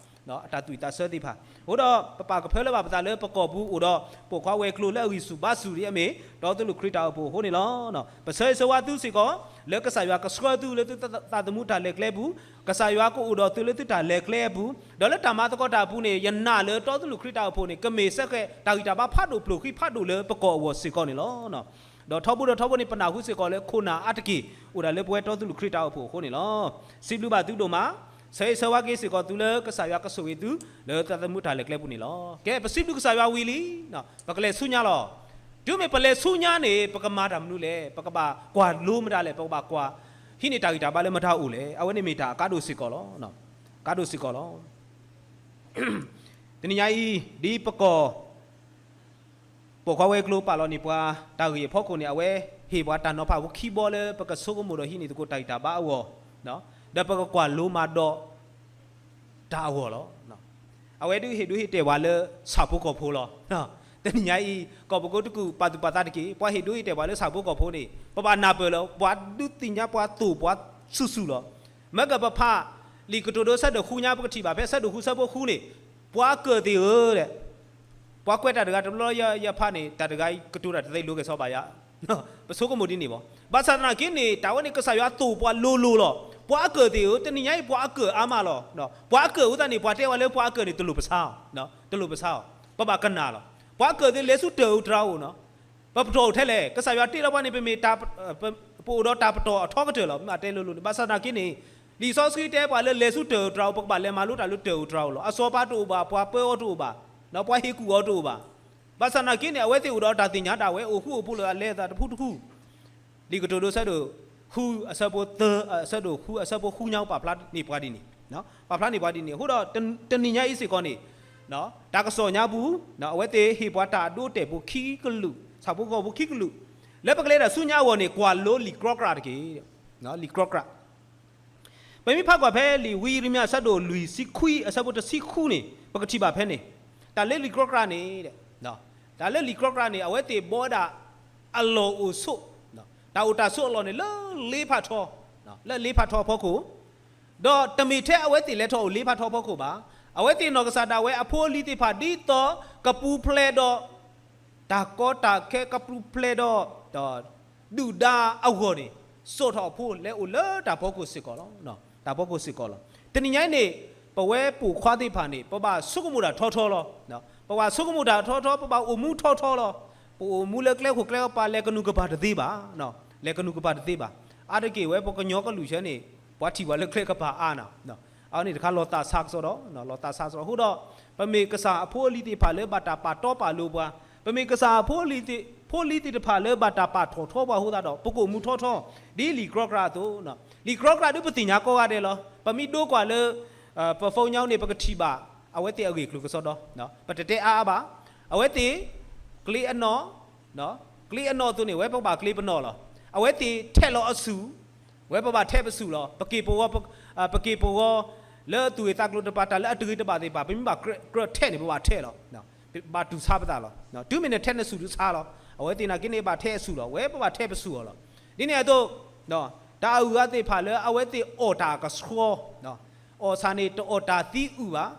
အတၢ်သူၣ်ဝံၣ်သးဆၢသ့ၣ်တဖၣ်. အဃိဒီး ပပာ်ကဖၢလၢဘၣ်ပသးလၢပကီၢ်ပူၤအိၣ်ဒီး ပိာ်ခွါဝဲၤကျိၤလၢအဂံၢ်ဆူၣ်ဘါဆူၣ်ဒ်အမ့ၢ် ဒီးသုးလုၢ်ခရံာ်တၢ်အိၣ်ဖှိၣ်အဃိန့ၣ်လီၤ. ပဆၢဂ့ၤဆၢဝါသုစ့ၢ်ကီး လၢကစၢ်ယွၤကဆှၢသုလၢသုသးသမူတၢ်လဲၤကျဲအပူၤ, ကစၢ်ယွၤကအိၣ်ဒီးသုလၢသုတၢ်လဲၤကျဲအပူၤ, ဒီးလၢတၢ်မၤသကိးတၢ်အပူၤန့ၣ် ယနာ်လၢဒီးသုးလုၢ်ခရံာ်တၢ်အိၣ်ဖှိၣ်န့ၣ် ကမ့ၢ်စ့ၢ်ကီးတၢ်ဂံၢ်တၢ်ဘါဖးဒိၣ်ဖျိးဃံဖးဒိၣ်လၢပကီၢ်အဂီၢ်စ့ၢ်ကီးန့ၣ်လီၤ. ဒီးထီဘိဒီးထီဘိန့ၣ် ပနၢ်ဟူစ့ၢ်ကီးလၢခိၣ်နၢ်အါတက့ၢ် အိၣ်ဒၣ်လၢပဝဲဒီးသုးလုၢ်ခရံာ်တၢ်အိၣ်ဖှိၣ်အဃိန့ၣ်လီၤ. စံးဘျုးဘၣ်သုဒိၣ်မး, ဆၢဂ့ၤဆၢဝါက့ၤစ့ၢ်ကီးသုလၢကစၢ်ယွၤကဆိၣ်ဂ့ၤသု လၢသးသမူတၢ်လဲၤကျဲပူၤန့ၣ်လီၤ. ကဲ ပစံးဘျုးကစၢ်ယွၤဝံၤလံ ပကလဲၤဆူညါလီၤ. တုၤမ့ၢ်ပလဲၤဆူညါန့ၣ် ပကမၤတၢ်မနုၤလဲၣ်, ပကဘၣ်ကွၢ်လိမတၤလဲၣ်, ပကဘၣ်ကွၢ် ဟံးန့ၢ်တၢ်ဂံၢ်တၢ်ဘါလၢမတၤအိၣ်လဲၣ်. အဝဲန့ၣ်မ့ၢ်တၢ်အကါဒိၣ်စ့ၢ်ကီးလီၤ. ကါဒိၣ်စ့ၢ်ကီးလီၤ. တနံၤညါအံၤ ဒ်ပကီၢ် ပိာ်ခွါဝဲၤကျိၤပာ်လီၤန့ၢ်ပှၤ တၢ်ဂ့ၢ်အဖီခိၣ်န့ၣ် အဝဲဟ့ၣ်ပှၤတၢ်နီၤဖးဖိခံဘီလၢ ပကဆိကမိၣ်ဒီးဟံးန့ၢ်သကိးတၢ်ဂံၢ်တၢ်ဘါအဂီၢ်, ဒီးပကကွၢ်လိမၤဒီး တၢ်အဂီၢ်လီၤ. အဝဲဒုးဟ့ၣ်ဒုးဟ့ၣ်တဲာ်ပှၤလၢဆၣ်ဖိကီၢ်ဖိလီၤ. တနံၤညါအံၤ ကီၢ်ပူၤကိးတကူၣ် ပာ်သူၣ်ပာ်သးတက့ၢ်. ပှၤဟ့ၣ်ဒုးဟ့ၣ်တဲာ်ပှၤလၢဆၣ်ဖိကီၢ်ဖိန့ၣ် ပဘၣ်နၢ်ပၢၢ်လၢ ပှၤဒုးသ့ၣ်ညါပှၤသိၣ်ပှၤဆူၣ်ဆူၣ်လီၤ. မ့ၢ်ကပဖး လံာ်ကတိၤဒိဆၢဒိၣ်ဃုညါ ပကထံၣ်ဘၣ်ဖဲ ဆၢဒိၣ်ဃုဆၢဖိဃုန့ၣ်, ပှၤအကၢၣ်သ့ၣ်ဧၢ, ပှၤကွဲးတၢ်တဂၤတဘျီလၢယဖးန့ၣ် တၢ်တဂၤအံၤကတိၤတၢ်တသ့လိၤကဲၤဆီဘၣ်ယၤ, ပဆိကမိၣ်ဒ်န့ၣ်ဘၣ်. ဘၣ်ဆၣ်သနာ်က့န့ၣ် တၢ်ဝဲန့ၣ် ကစၢ်ယွၤသိၣ်ပှၤလိၤလိၤလီၤ. ပှၤအကၢၣ်သ့ၣ်ဧၢ, တနံၤညါအံၤပှၤအကၢၣ်အါမးလီၤ. ပှၤအကၢၣ်အဃိသတးန့ၣ် ပှၤတဲဝဲလၢပှၤအကၢၣ်န့ၣ် တလိၣ်ပဆါအီၤ, တလိၣ်ပဆါအီၤ, ပဘၣ်ကနၣ်လီၤ. ပှၤအကၢၣ်သ့ၣ်လဲၤဆူတၢ်အိၣ်တြၤအိၣ်နီၤ, ပပတီၢ်အိၣ်ထဲလဲၣ်. ကစၢ်ယွၤတ့လီၤပှၤန့ၣ် ပမ့ၢ် ပအိၣ်ဒီးတၢ်ပတီၢ်အထီကတၢၢ်လီၤ. မ့ၢ်တဲလိၤလိၤန့ၣ် ဘၣ်ဆၣ်သနာ်က့န့ၣ် လံာ်စီဆှံတဲပှၤလၢလဲၤဆူတၢ်အိၣ်တြၤအိၣ် ပကဘၣ်လဲၤမၤလိတၢ်လၢတၢ်အိၣ်တြၤအိၣ်လီၤ. အစီၤပၤတအိၣ်ဘၣ်, ပှၤပၢအီၤတအိၣ်ဘၣ်, ပှၤဟ့ၣ်ကူၣ်အီၤတအိၣ်ဘၣ်. ဘၣ်ဆၣ်သနာ်က့န့ၣ် အဝဲသ့ၣ်အိၣ်ဒီးတၢ်သ့ၣ်ညါဒၣ်ဝဲ အိၣ်ဃူအိၣ်ဖိးလၢအလဲၤအသးတဖုတဖု လံာ်ကတိၤဒိဆၢဒိၣ်ဃုအဆၢဖိသၢ, အဆၢဒိၣ်ဃုအဆၢဖိဃုညါပာ်ဖျါန့ၢ်ပှၤဒ်န့ၣ်, ပာ်ဖျါန့ၢ်ပှၤဒ်န့ၣ်. အဃိဒီး တနံၤညါအံၤစ့ၢ်ကီးန့ၣ် တၢ်ကစီၣ်ညါပူၤ အဝဲသ့ၣ်ဟ့ၣ်ပှၤတၢ်အဒိအတဲာ်ဖိခံကလုာ်, ဆၣ်ဖိကီၢ်ဖိခံကလုာ် လၢပကလဲၤတၢ်ဆူညါအဂီၢ်န့ၣ် ကွၢ်လိလံာ်ကြီကြးတက့ၢ်. လံာ်ကြီကြး ပမ့ၢ်ဖးကွၢ်ဖဲလံာ်ဝံယံးရမံယၤအဆၢဒိၣ်လွံၢ်ဆံခွံ အဆၢဖိတဆံဃုန့ၣ် ပကထံၣ်ဘၣ်ဖဲန့ၣ်, တၢ်လၢလံာ်ကြီကြးန့ၣ်, တၢ်လၢလံာ်ကြီကြးန့ၣ် အဝဲသ့ၣ်ဘီဝဲဒၣ် အလီၢ်အိၣ်ဆိး, တၢ်အိၣ်တၢ်ဆိးအလီၢ်န့ၣ် လၢလ့ဖးထီ, လၢလ့ဖးထီအဖီခိၣ်, ဒီးတမ့ၢ်ထဲအဝဲသ့ၣ်လဲၤထီၣ်အိၣ်လ့ဖးထီအဖီခိၣ်ဘၣ်. အဝဲသ့ၣ်နီၢ်ကစၢ်ဒၣ်ဝဲအဖိအလံၤသ့ၣ်တဖၣ် ဒ်သိးကပူၤဖျဲးဒီး တၢ်ကီတၢ်ခဲ ကပူၤဖျဲးဒီး ဒုၣ်ဒါအဂီၢ်န့ၣ် စိာ်ထီၣ်အဖိလဲၤအိၣ်လၢတၢ်ဖီခိၣ်စ့ၢ်ကီးလီၤ. တၢ်ဖီခိၣ်စ့ၢ်ကီးလီၤ. တနံၤညါအံၤန့ၣ် ပဝဲပိာ်ခွါသ့ၣ်တဖၣ်န့ၣ် ပဘၣ်ဆိကမိၣ်တၢ်ထီထီလီၤ. ပဘၣ်ဆိကမိၣ်တၢ်ထီထီ, ပဘၣ်အိၣ်မူထီထီလီၤ. ပအိၣ်မူလၢကျဲခိၣ်ကျဲကပၤ လဲၤကနူၤကပၤတသ့ဘၣ်, လဲၤကနူၤကပၤတသ့ဘၣ်. အါတက့ၢ်ဝဲပကညီကလုာ်ဆၢန့ၣ် ပှၤထံၣ်ပှၤလၢကျဲကပၤအါနီၤ, အဝဲန့ၣ်တခါလီၤသးဆါကစီဒီး, လီၤသးဆါကစီဒီး. အဃိဒီး ပမ့ၢ်ကစၢ်အဖိအလံၤသ့ၣ်တဖၣ်လၢဘၣ်တၢ်ပာ်တီပာ်လိၤပှၤ, ပမ့ၢ်ကစၢ်အဖိအလံၤသ့ၣ်, ဖိလံၤသ့ၣ်တဖၣ်လၢဘၣ်တၢ်ပာ်ထီၣ်ထီပှၤအဃိသတးဒီး ပကအိၣ်မူထီထီ, ဒ်လံာ်ကြီကြးအသိး, လံာ်ကြီကြးဒုးပသ့ၣ်ညါကိးဂၤဒဲးလီၤ. ပမ့ၢ်ဒိကွၢ်လၢ ပ phone ညါန့ၣ် ပကထံၣ်ဘၣ် အဝဲသ့ၣ်အဂ့ၢ်အကျိၤကစီဒီ, ပတတဲအါအါဘၣ်. အဝဲသ့ၣ် ကျ့အနီၣ်, ကျ့အနီၣ်အသိးန့ၣ် ဝဲပကဘၣ်ကျ့ပနီၣ်လီၤ. အဝဲသ့ၣ်ထဲးလီၤအဆူၣ်, ဝဲပဘၣ်ထဲးပဆူၣ်လီၤ. ပက့ၢ်ပဂီၤ, ပက့ၢ်ပဂီၤ လၢသူၣ်ဂ့ၤသးကျိၤတဖၣ် တၢ်လၢအတဂ့ၤတဘၣ်သ့ၣ်တဖၣ် ပမ့ၢ်ဘၣ်ကြၢးထဲးန့ၣ် ပဘၣ်ထဲးလီၤ. ဘၣ်တူၢ်ဆါပသးလီၤ. တုၤမ့ၢ်နထဲးနဆူၣ်ဒုးဆါလီၤ. အဝဲသ့ၣ်နာ်က့န့ၣ် ဘၣ်ထဲးအဆူၣ်လီၤ. ဝဲပဘၣ်ထဲးပဆူၣ်အီၤလီၤ. ဒ်န့ၣ်အသိး တၢ်အဂၤသ့ၣ်တဖၣ်လၢအဝဲသ့ၣ်အီၣ်တၢ်အကဆှီ, အီၣ်ဆၣ်န့ၣ် တအီၣ်တၢ်သံအုၣ်ဘၣ်,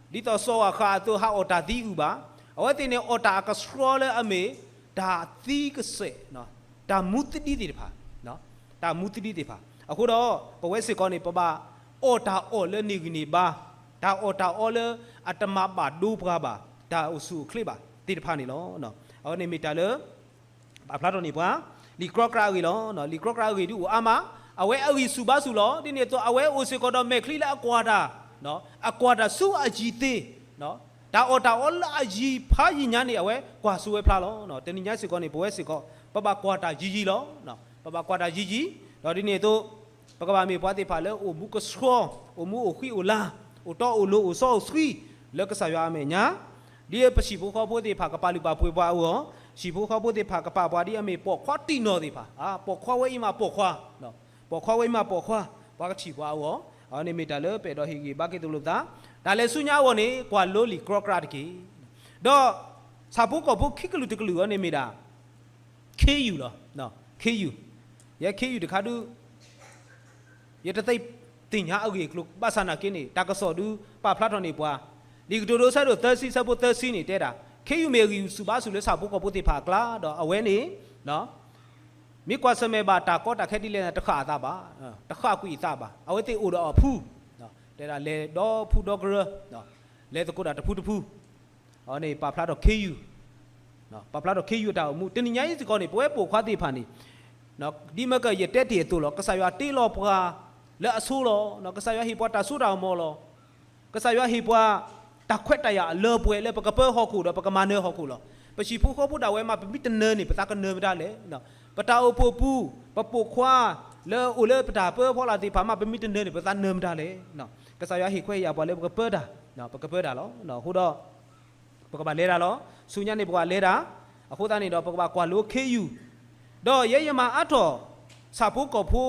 ဒ်သိးစီၤအၤဃးအသိး ဟးအီၣ်တၢ်သံအုၣ်ဘၣ်. အဝဲသ့ၣ်န့ၣ် အီၣ်တၢ်အကဆှီလၢအမ့ၢ် တၢ်သံကစဲး, တၢ်မူသဒံသ့ၣ်တဖၣ်, တၢ်မူသဒံသ့ၣ်တဖၣ်. အဃိဒီး ပဝဲစ့ၢ်ကီးန့ၣ် ပဘၣ်အီၣ်တၢ်အီၣ်လၢန့ၢ်ဂံၢ်န့ၢ်ဘါ, တၢ်အီၣ်တၢ်အီလၢအတမၤဘၣ်ဒိပှၤဘၣ်, တၢ်အိၣ်ဆူၣ်အိၣ်ချ့ဘၣ်သ့ၣ်တဖၣ်န့ၣ်လီၤ. အဝဲန့ၣ်မ့ၢ်တၢ်လၢ ပာ်ဖျါထီၣ်န့ၢ်ပှၤ လံာ်ကြီကြးအဂ့ၢ်လီၤ. လံာ်ကြီကြးအဂ့ၢ်ဒုးအိၣ်အါမး, အဝဲအဂံၢ်ဆူၣ်ဘါဆူၣ်လီၤ. ဒ်န့ၣ်အသိး အဝဲအိၣ်စ့ၢ်ကီးဒီးမဲာ်ချံလၢအကွၢ်တၢ်, အကွၢ်တၢ်ဆူအယံၤသ့, တၢ်အီၣ်တၢ်အီလၢအယံၤဖးယံၤညါန့ၣ် အဝဲကွၢ်စိဝဲဖျါလီၤ. တနံၤညါစ့ၢ်ကီးန့ၣ် ပဝဲစ့ၢ်ကီး ပဘၣ်ကွၢ်တၢ်ယံၤယံၤလီၤ. ပဘၣ်ကွၢ်တၢ်ယံၤယံၤ, ဒီးဒ်န့ၣ်အသိး ပကဘၣ်မ့ၢ်ပှၤသ့ၣ်တဖၣ်လၢအိၣ်မူကဆှီ, အိၣ်မူအိၣ်ဃံအိၣ်လၤ, အိၣ်တီအိၣ်လိၤအိၣ်စီအိၣ်ဆှံ လၢကစၢ်ယွၤအမဲာ်ညါ, ဒ်ပဟံၣ်ဖိဃီဖိသ့ၣ်တဖၣ်ကပာ်လုၢ်ပာ်ပှ့ၤပှၤအဂီၢ်, ဟံၣ်ဖိဃီဖိသ့ၣ်တဖၣ်ကပာ်ပှၤဒ်အမ့ၢ်ပိာ်ခွါတံၢ်နီၢ်သ့ၣ်တဖၣ်, ပိာ်ခွါဝဲအံၤမးပိာ်ခွါ, ပိာ်ခွါဝဲအံၤမးပိာ်ခွါ, ပှၤကထံၣ်ပှၤအဂီၢ်, အဝဲန့ၣ်မ့ၢ်တၢ်လၢပအဲၣ်ဒိးဟ့ၣ်ဂံၢ်ဘါက့ၤသလိာ်သး, တၢ်လဲၤဆူညါအဂီၢ်န့ၣ် ကွၢ်လိလံာ်ကြီကြးတက့ၢ်. ဒီး ဆၣ်ဖိကီၢ်ဖိခံကလုာ်တကလုာ်အံၤန့ၣ်မ့ၢ်ဒၣ် ခ့ယုၢ်လီၤ. ခ့ယုၢ်, ယဲခ့ယုၢ်တခါဒုး ယတသ့ၣ်ညါအဂ့ၢ်အကျိၤ ဘၣ်ဆၣ်နာ်က့န့ၣ် တၢ်ကစီၣ်ဒုးပာ်ဖျါထီၣ်န့ၢ်ပှၤ, လံာ်ကတိၤဒိအဆၢဒိၣ်သၢဆံ အဆၢဖိသၢဆံန့ၣ် တဲဒၣ် ခ့ယုၢ်မ့ၢ်အဂံၢ်ဆူၣ်ဘါဆူၣ်လၢဆၣ်ဖိကီၢ်ဖိသ့ၣ်တဖၣ်အကျါ ဒီးအဝဲန့ၣ် မ့ၢ်ကွၢ်ဆၢၣ်မဲာ်ဘၣ်တၢ်ကီတၢ်ခဲဒ်လဲၣ်န့ၣ် တဃၣ်အသးဘၣ်, တဃၣ်ကွံာ်အသးဘၣ်, အဝဲသ့ၣ်အိၣ်ဒီးအဖု, တဲဒၣ်လဲၤဒီဖုဒီကရၢ, လဲၤသကိးတၢ်တဖုတဖု, အဝဲန့ၣ်ပာ်ဖျါထီၣ်ခ့ယုၢ် ပာ်ဖျါထီၣ်ခ့ယုၢ်အတၢ်အိၣ်မူ, တနံၤညါအံၤစ့ၢ်ကီးန့ၣ် ပဝဲပိာ်ခွါသ့ၣ်တဖၣ်န့ၣ် ဒ်မ့ၢ်ကယတဲတ့ၢ်အသိးလီၤ, ကစၢ်ယွၤတ့လီၤပှၤလၢအဆိလီၤ, ကစၢ်ယွၤဟ့ၣ်ပှၤတၢ်စိတၢ်ကမီၤလီၤ, ကစၢ်ယွၤဟ့ၣ်ပှၤ တၢ်ခွဲးတၢ်ယာ်အလၢပှဲၤလၢပကပၢဟီၣ်ခိၣ်ဒီးပကမၤနၢၤဟီၣ်ခိၣ်လီၤ. ပဟံၣ်ဖိဃီဖိဒၣ်ဝဲမး ပမ့ၢ်တနၢၤန့ၣ် ပသးကနၢၤမတၤလဲၣ်. ပတၢ်အိၣ်ဖှိၣ်ပူၤ ပပိာ်ခွါ လၢအအိၣ်လၢပတၢ်ပၢဖီလာ်သ့ၣ်တဖၣ်မး ပမ့ၢ်တနၢၤန့ၣ် ပသးနၢၤမတၤလဲၣ်. ကစၢ်ယွၤဟ့ၣ်ခွဲးဟ့ၣ်ယာ်ပှၤလၢပကပၢတၢ်, ပကပၢတၢ်လီၤ. အဃိဒီး ပကဘၣ်လဲၤတၢ်လီၤ. ဆူညါန့ၣ် ပကဘၣ်လဲၤတၢ်, အဃိသတးန့ၣ်ဒီး ပကဘၣ်ကွၢ်လိခ့ယုၢ်, ဒီးယဲယမၤအါထီၣ် ဆၣ်ဖိကီၢ်ဖ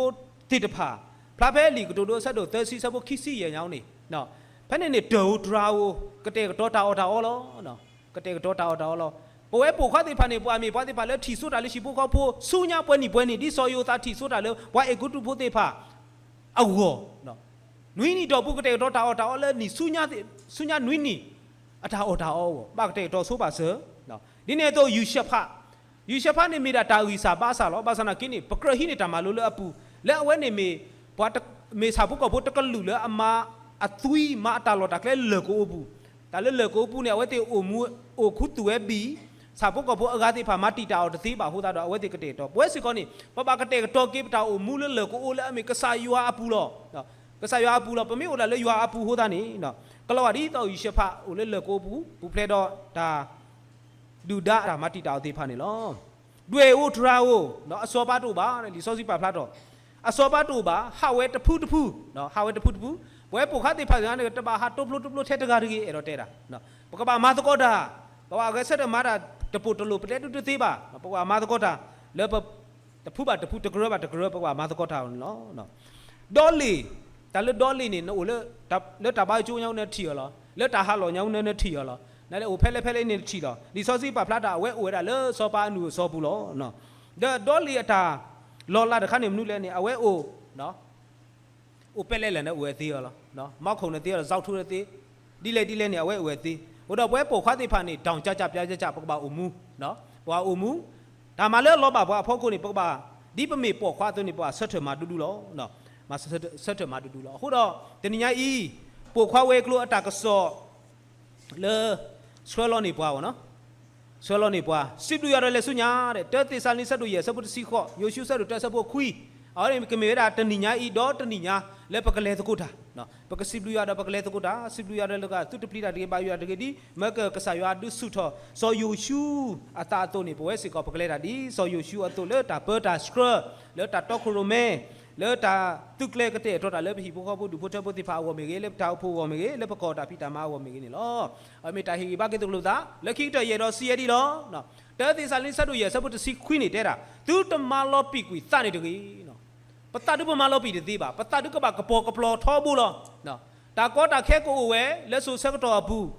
ိသ့ၣ်တဖၣ် ဖျါဖဲလံာ်ကတိၤဒိအဆၢဒိၣ်သၢဆံ အဆၢဖိခံဆံယဲၢ်ညါန့ၣ်, ဖဲန့ၣ်န့ၣ် တၢ်အိၣ်တြၤဧိၤ ကတဲာ်ကတီၤတၢ်အီၣ်တၢ်အီလီၤ. ကတဲာ်ကတီၤတၢ်အီၣ်တၢ်အီလီၤ. ပဝဲပိာ်ခွါသ့ၣ်တဖၣ်န့ၣ် ပှၤမ့ၢ်ပှၤသ့ၣ်တဖၣ်လၢထံၣ်စိတၢ်လၢဟံၣ်ဖိဃီဖိ ဆူညါပှဲၤနံၣ်ပှဲၤနံၣ် ဒ်စီၤယိၤသးထံၣ်စိတၢ်လၢ ပှၤအဲၤကူပတူးဖိသ့ၣ်တဖၣ် အဂီၢ် နွံနံၣ်တီၢ်ပူၤ ကတဲာ်ကတီၤတၢ်အီၣ်တၢ်အီလၢနံၣ်ဆူညါ, ဆူညါနွံနံၣ် အတၢ်အီၣ်တၢ်အီအဂီၢ် ဘၣ်ကတဲာ်ကတီၤဆိပာ်စၢၤ. ဒ်န့ၣ်အသိး ယူၤၡဖး, ယူၤၡဖးန့ၣ်မ့ၢ်ဒၣ်တၢ်ဂံၢ်စၢ်ဘါစၢ်လီၤ. ဘၣ်ဆၣ်နာ်က့န့ၣ် ပကြၢးဟံးန့ၢ်တၢ်မၤလိလၢအပူၤ, လၢအဝဲန့ၣ်မ့ၢ် ပှၤတ, မ့ၢ်ဆၣ်ဖိကီၢ်ဖိတကလုာ်လၢအမၤအသွံ မၤအတၢ်လီၢ်တၢ်ကျဲလၢၢ်ကအိပူၤ, တၢ်လၢလၢၢ်ကအိပူၤန့ၣ် အဝဲသ့ၣ်အိၣ်မူအိၣ်ခူသူၣ်ဝဲဘံၣ်, ဆၣ်ဖိကီၢ်ဖိအဂၤသ့ၣ်တဖၣ်မၤတံာ်တာ်အီၤတသ့ဘၣ်အဃိသတးဒီး အဝဲသ့ၣ်ကတဲာ်ကတီၤ ပဝဲစ့ၢ်ကီးန့ၣ် ပဘၣ်ကတဲာ်ကတီၤက့ၤပတၢ်အိၣ်မူလၢလၢၢ်ကအိလၢအမ့ၢ်ကစၢ်ယွၤအပူၤလီၤ. ကစၢ်ယွၤအပူၤလီၤ. ပမ့ၢ်အိၣ်ဒၣ်လၢယွၤအပူၤအဃိသတးန့ၣ် ကလီၤဂာ်ဒ်သိးယူၤၡဖးအိၣ်လၢလၢၢ်ကအိပူၤ ပူၤဖျဲးဒီးတၢ် ဒုၣ်ဒါတၢ်မၤတံာ်တာ်အီၤသ့ၣ်တဖၣ်န့ၣ်လီၤ. ဒွဲၣ်အိၣ်တြၤဧိၤ, အစီၤပၤတအိၣ်ဘၣ်, လံာ်စီဆှံပာ်ဖျါထီၣ်, အစီၤပၤတအိၣ်ဘၣ်, ဟးဝဲတဖုတဖု, ဟးဝဲတဖုတဖု, ပဝဲပိာ်ခွါသ့ၣ်တဖၣ်န့ၣ် တဘၣ်ဟးတိဖျိတဖျိထဲတဂၤတဂ့ၤ အဲၣ်ဒိးတဲဒၣ်, ပကဘၣ်မၤသကိးတၢ်, ပဘၣ်ဂဲၤဆၢထၢၣ်မၤတၢ်တပိၢ်တလိၣ်ပတဲဒုတသ့ဘၣ်, ပကဘၣ်မၤသကိးတၢ်, လၢပ တဖုဘၣ်တဖု တကရၢဘၣ်တကရၢ ပကဘၣ်မၤသကိးတၢ်အီၤန့ၣ်လီၤ. ဒီလ့ၣ်, တၢ်လၢဒီလ့ၣ်န့ၣ် နအိၣ်လၢ, လၢတၢ်ဘါကၠိညါအူနထံၣ်အီၤလီၤ, လၢတၢ်ဟးလီၢ်ညါအူနထံၣ်အီၤလီၤ, နလဲၤအိၣ်ဖဲလဲၣ်ဖဲလဲၣ်န့ၣ်နထံၣ်လီၤ. လံာ်စီဆှံပာ်ဖျါတၢ် အဝဲအိၣ်ဝဲဒၣ်လၢစီၤပၤအနုာ်အစီၤပူၤလီၤ. ဒီးဒီလ့ၣ်အတၢ်လီၤလးတခါန့ၣ်မနုၤလဲၣ်န့ၣ် အဝဲအိၣ် အိၣ်ပဲလဲၣ်လဲၣ်န့ၣ်အိၣ်ဝဲသ့အီၤလီၤ, မီခိၣ်န့ၣ်သ့အီၤလီၤ, စီၤထူန့ၣ်သ့, ဒ်လဲၣ်ဒ်လဲၣ်န့ၣ် အဝဲအိၣ်ဝဲသ့, အဃိဒီးပဝဲပိာ်ခွါသ့ၣ်တဖၣ်န့ၣ် ဒီၣ်ကၠးကၠးပျးကၠးကၠး ပကဘၣ်အိၣ်မူ, ပကဘၣ်အိၣ်မူ, တၢ်မၤလၢအလီၤဘၣ်ပှၤအဖီခိၣ်န့ၣ် ပကဘၣ်, ဒ်ပမ့ၢ်ပိာ်ခွါအသိးန့ၣ် ပဘၣ်ဆၢထၢၣ်မၤဒူဒူလီၤ, မၤဆၢထၢၣ်မၤဒူဒူလီၤ. အဃိဒီး တနံၤညါအံၤ ပိာ်ခွါဝဲၤကျိၤအတၢ်ကစီၣ် လၢ ဆှၢလီၤန့ၢ်ပှၤအီၤ, ဆှၢလီၤန့ၢ်ပှၤ, စံးဘျုးယွၤဒီးလဲၤဆူညါ, တၢသ့းစၤလနံ ဆၢဒိၣ်ယဲၢ် ဆၢဖိတဆံဃိး, ယိၤၡူ ဆၢဒိၣ်တၢ ဆၢဖိခွံ, အဝဲန့ၣ်ကမ့ၢ်ဝဲဒၣ်တနံၤညါအံၤ ဒီးတနံၤညါ လၢပကလဲၤသကိးတၢ်, ပကစံးဘျုးယွၤဒီးပကလဲၤသကိးတၢ်, စံးဘျုးယွၤဒီးလၢသုတပျံၤတၢ်တဂ့ၤ ဘၣ်ယွၤတဂ့ၤ ဒ်မၢကစၢ်ယွၤဒုးဆူၣ်ထီၣ် စီၤယိၤၡူအသးအသိးန့ၣ် ပဝဲစ့ၢ်ကီးပကလဲၤတၢ်ဒ်စီၤယိၤၡူအသိး လၢတၢ်ပၢတၢ်ဆှၢ, လၢတၢ်တီခိၣ်ရိၣ်မဲ, လၢတၢ်သုးကျဲၤကတဲာ်ကတီၤတၢ်လၢပဟံၣ်ဖိဃီဖိဒူၣ်ဖိထၢဖိသ့ၣ်တဖၣ်အဂီၢ်မ့ၢ်ဂ့ၤ, လၢပတၢ်အိၣ်ဖှိၣ်အဂီၢ်မ့ၢ်ဂ့ၤ, လၢပကီၢ်တၢ်ဖံးတၢ်မၤအဂီၢ်မ့ၢ်ဂ့ၤန့ၣ်လီၤ. အမ့ၢ်တၢ်ဟ့ၣ်ဂံၢ်ဘါက့ၤသကိးလိာ်ပသး လၢခံကတၢၢ်ယအဲၣ်ဒိးစံးဝဲဒ်အံၤလီၤ. တၢသ့းစၤလနံ ဆၢဒိၣ်ယဲၢ် ဆၢဖိတဆံခွံန့ၣ်တဲဒၣ် သုတမၤလီၤပံာ်ကွံာ်သးန့ၣ်တဂ့ၤ. ပသးဒုးပမၤလီၤပံာ်တသ့ဘၣ်, ပသးဒုးကဘၣ်ကပီၤကပျီထီဘိလီၤ. တၢ်ကီတၢ်ခဲကအိၣ်ဝဲလၢစိၤဆၢကတီၢ်အပူၤ,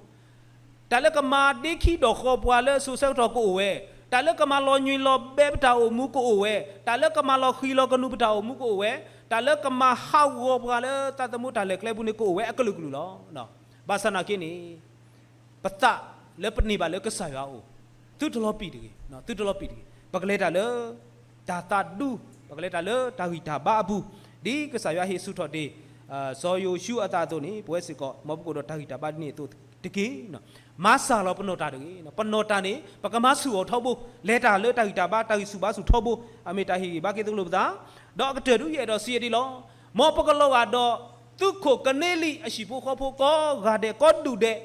တၢ်လၢကမၤဒ့ခံဒီၣ်ဃီၤပှၤလၢစိၤဆၢကတီၢ်ကအိၣ်ဝဲ, တၢ်လၢကမၤလီၤညွံးလီၤဘဲပတၢ်အိၣ်မူကအိၣ်ဝဲ, တၢ်လၢကမၤလီၤဃံၤလီၤကနူၤပတၢ်အိၣ်မူကအိၣ်ဝဲ, တၢ်လၢကမၤဟးဂီၤပှၤလၢသးသမူတၢ်လဲၤကျဲပူၤန့ၣ်ကအိၣ်ဝဲအကလုာ်ကလုာ်လီၤ. ဘၣ်ဆၣ်နာ်က့န့ၣ် ပသးလၢပန့ၢ်ဘၣ်လၢကစၢ်ယွၤအအိၣ်, သုတလီၤပံာ်တဂ့ၤ, သုတလီၤပံာ်တဂ့ၤ. ပကလဲၤတၢ်လၢ တၢ်သးဒူ, ပကလဲၤတၢ်လၢတၢ်ဂံၢ်တၢ်ဘါအပူၤ, ဒ်ကစၢ်ယွၤဟ့ၣ်ဆူၣ်ထီၣ်တ့ၢ် စီၤယိၤၡူအသးအသိးန့ၣ် ပဝဲစ့ၢ်ကီး မ်ပကအိၣ်ဒီးတၢ်ဂံၢ်တၢ်ဘါဒ်န့ၣ်အသိးတက့ၢ်. မၤစၢ်လီၤပနီၢ်တၢ်တဂ့ၤ. ပနီၢ်တၢ်န့ၣ် ပကမၤဆူၣ်အီၤထီဘိ, လဲၤတၢ်လၢတၢ်ဂံၢ်တၢ်ဘါ တၢ်ဂံၢ်ဆူၣ်ဘါဆူၣ်ထီဘိ, အမ့ၢ်တၢ်ဟ့ၣ်ဂံၢ်ဘါက့ၤသကိးလိာ်ပသး, ဒီးအကတၢၢ်ဒုးယအဲၣ်ဒိးစံးဝဲဒ်အံၤလီၤ. မ်ပကလီၤဂာ်ဒီး သုးခိၣ်ကန့လံအဟံၣ်ဖိဃီဖိကိးဂၤဒဲး ကိးဒူၣ်ဒဲး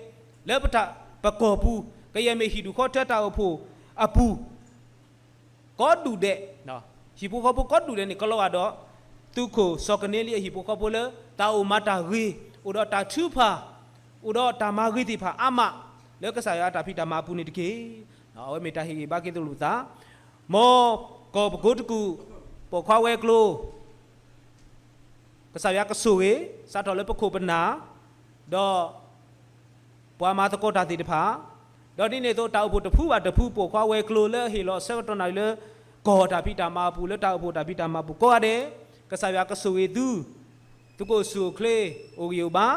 လၢပတၢ်ပကီၢ်ပူၤ, ကယဲၢ်မ့ၢ်ဟံၣ်ဒူၣ်ဃီထၢတၢ်အိၣ်ဖှိၣ်အပူၤ ကိးဒူၣ်ဒဲး, ဟံၣ်ဖိဃီဖိကိးဒူၣ်ဒဲးန့ၣ် ကလီၤဂာ်ဒီး သုးခိၣ်စီၤကန့လံအဟံၣ်ဖိဃီဖိလၢ တၢ်အိၣ်မၤတၢ်ဂ့ၤ, အိၣ်ဒီးတၢ်ထုကဖၣ်, အိၣ်ဒီးတၢ်မၤဂ့ၤသ့ၣ်တဖၣ်အါမး လၢကစၢ်ယွၤအတၢ်ဖံးတၢ်မၤအပူၤန့ၣ်တက့ၢ်. အဝဲမ့ၢ်တၢ်ဟ့ၣ်ဂံၢ်ဘါက့ၤသကိးလိာ်ပသး, မ်ကီၢ်ပကိတကူၣ်, ပိာ်ခွါဝဲၤကျိၤ ကစၢ်ယွၤကဆိၣ်ဂ့ၤ စးထီၣ်လၢပခိၣ်ပနၢ်, ဒီး ပှၤမၤသကိးတၢ်သ့ၣ်တဖၣ်, ဒီးဒ်န့ၣ်အသိး တၢ်အိၣ်ဖှိၣ်တဖုဘၣ်တဖု ပိာ်ခွါဝဲၤကျိၤလၢအဟ့ၣ်လီၤဆၢကတီၢ်နၢ်လၢ ကီၢ်တၢ်ဖံးတၢ်မၤအပူၤ လၢတၢ်အိၣ်ဖှိၣ်တၢ်ဖံးတၢ်မၤအပူၤကိးဂၤဒဲး, ကစၢ်ယွၤကဆိၣ်ဂ့ၤသု, သုးခိၣ်ဆူၣ်အိၣ်ချ့ အိၣ်ဂံၢ်အိၣ်ဘါ,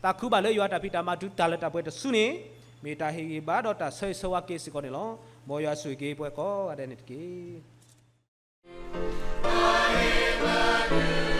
သးခုဘၣ်လၢယွၤတၢ်ဖံးတၢ်မၤတုၤတၢ်လၢတၢ်ပှဲၤတစုန့ၣ်, မ့ၢ်တၢ်ဟ့ၣ်ဂံၢ်ဘါဒီးတၢ်ဆၢဂ့ၤဆၢဝါက့ၤစ့ၢ်ကီးန့ၣ်လီၤ. မ်ယွၤဆိၣ်ဂ့ၤက့ၤပှၤကိးဂၤဒဲးန့ၣ်တက့ၢ်.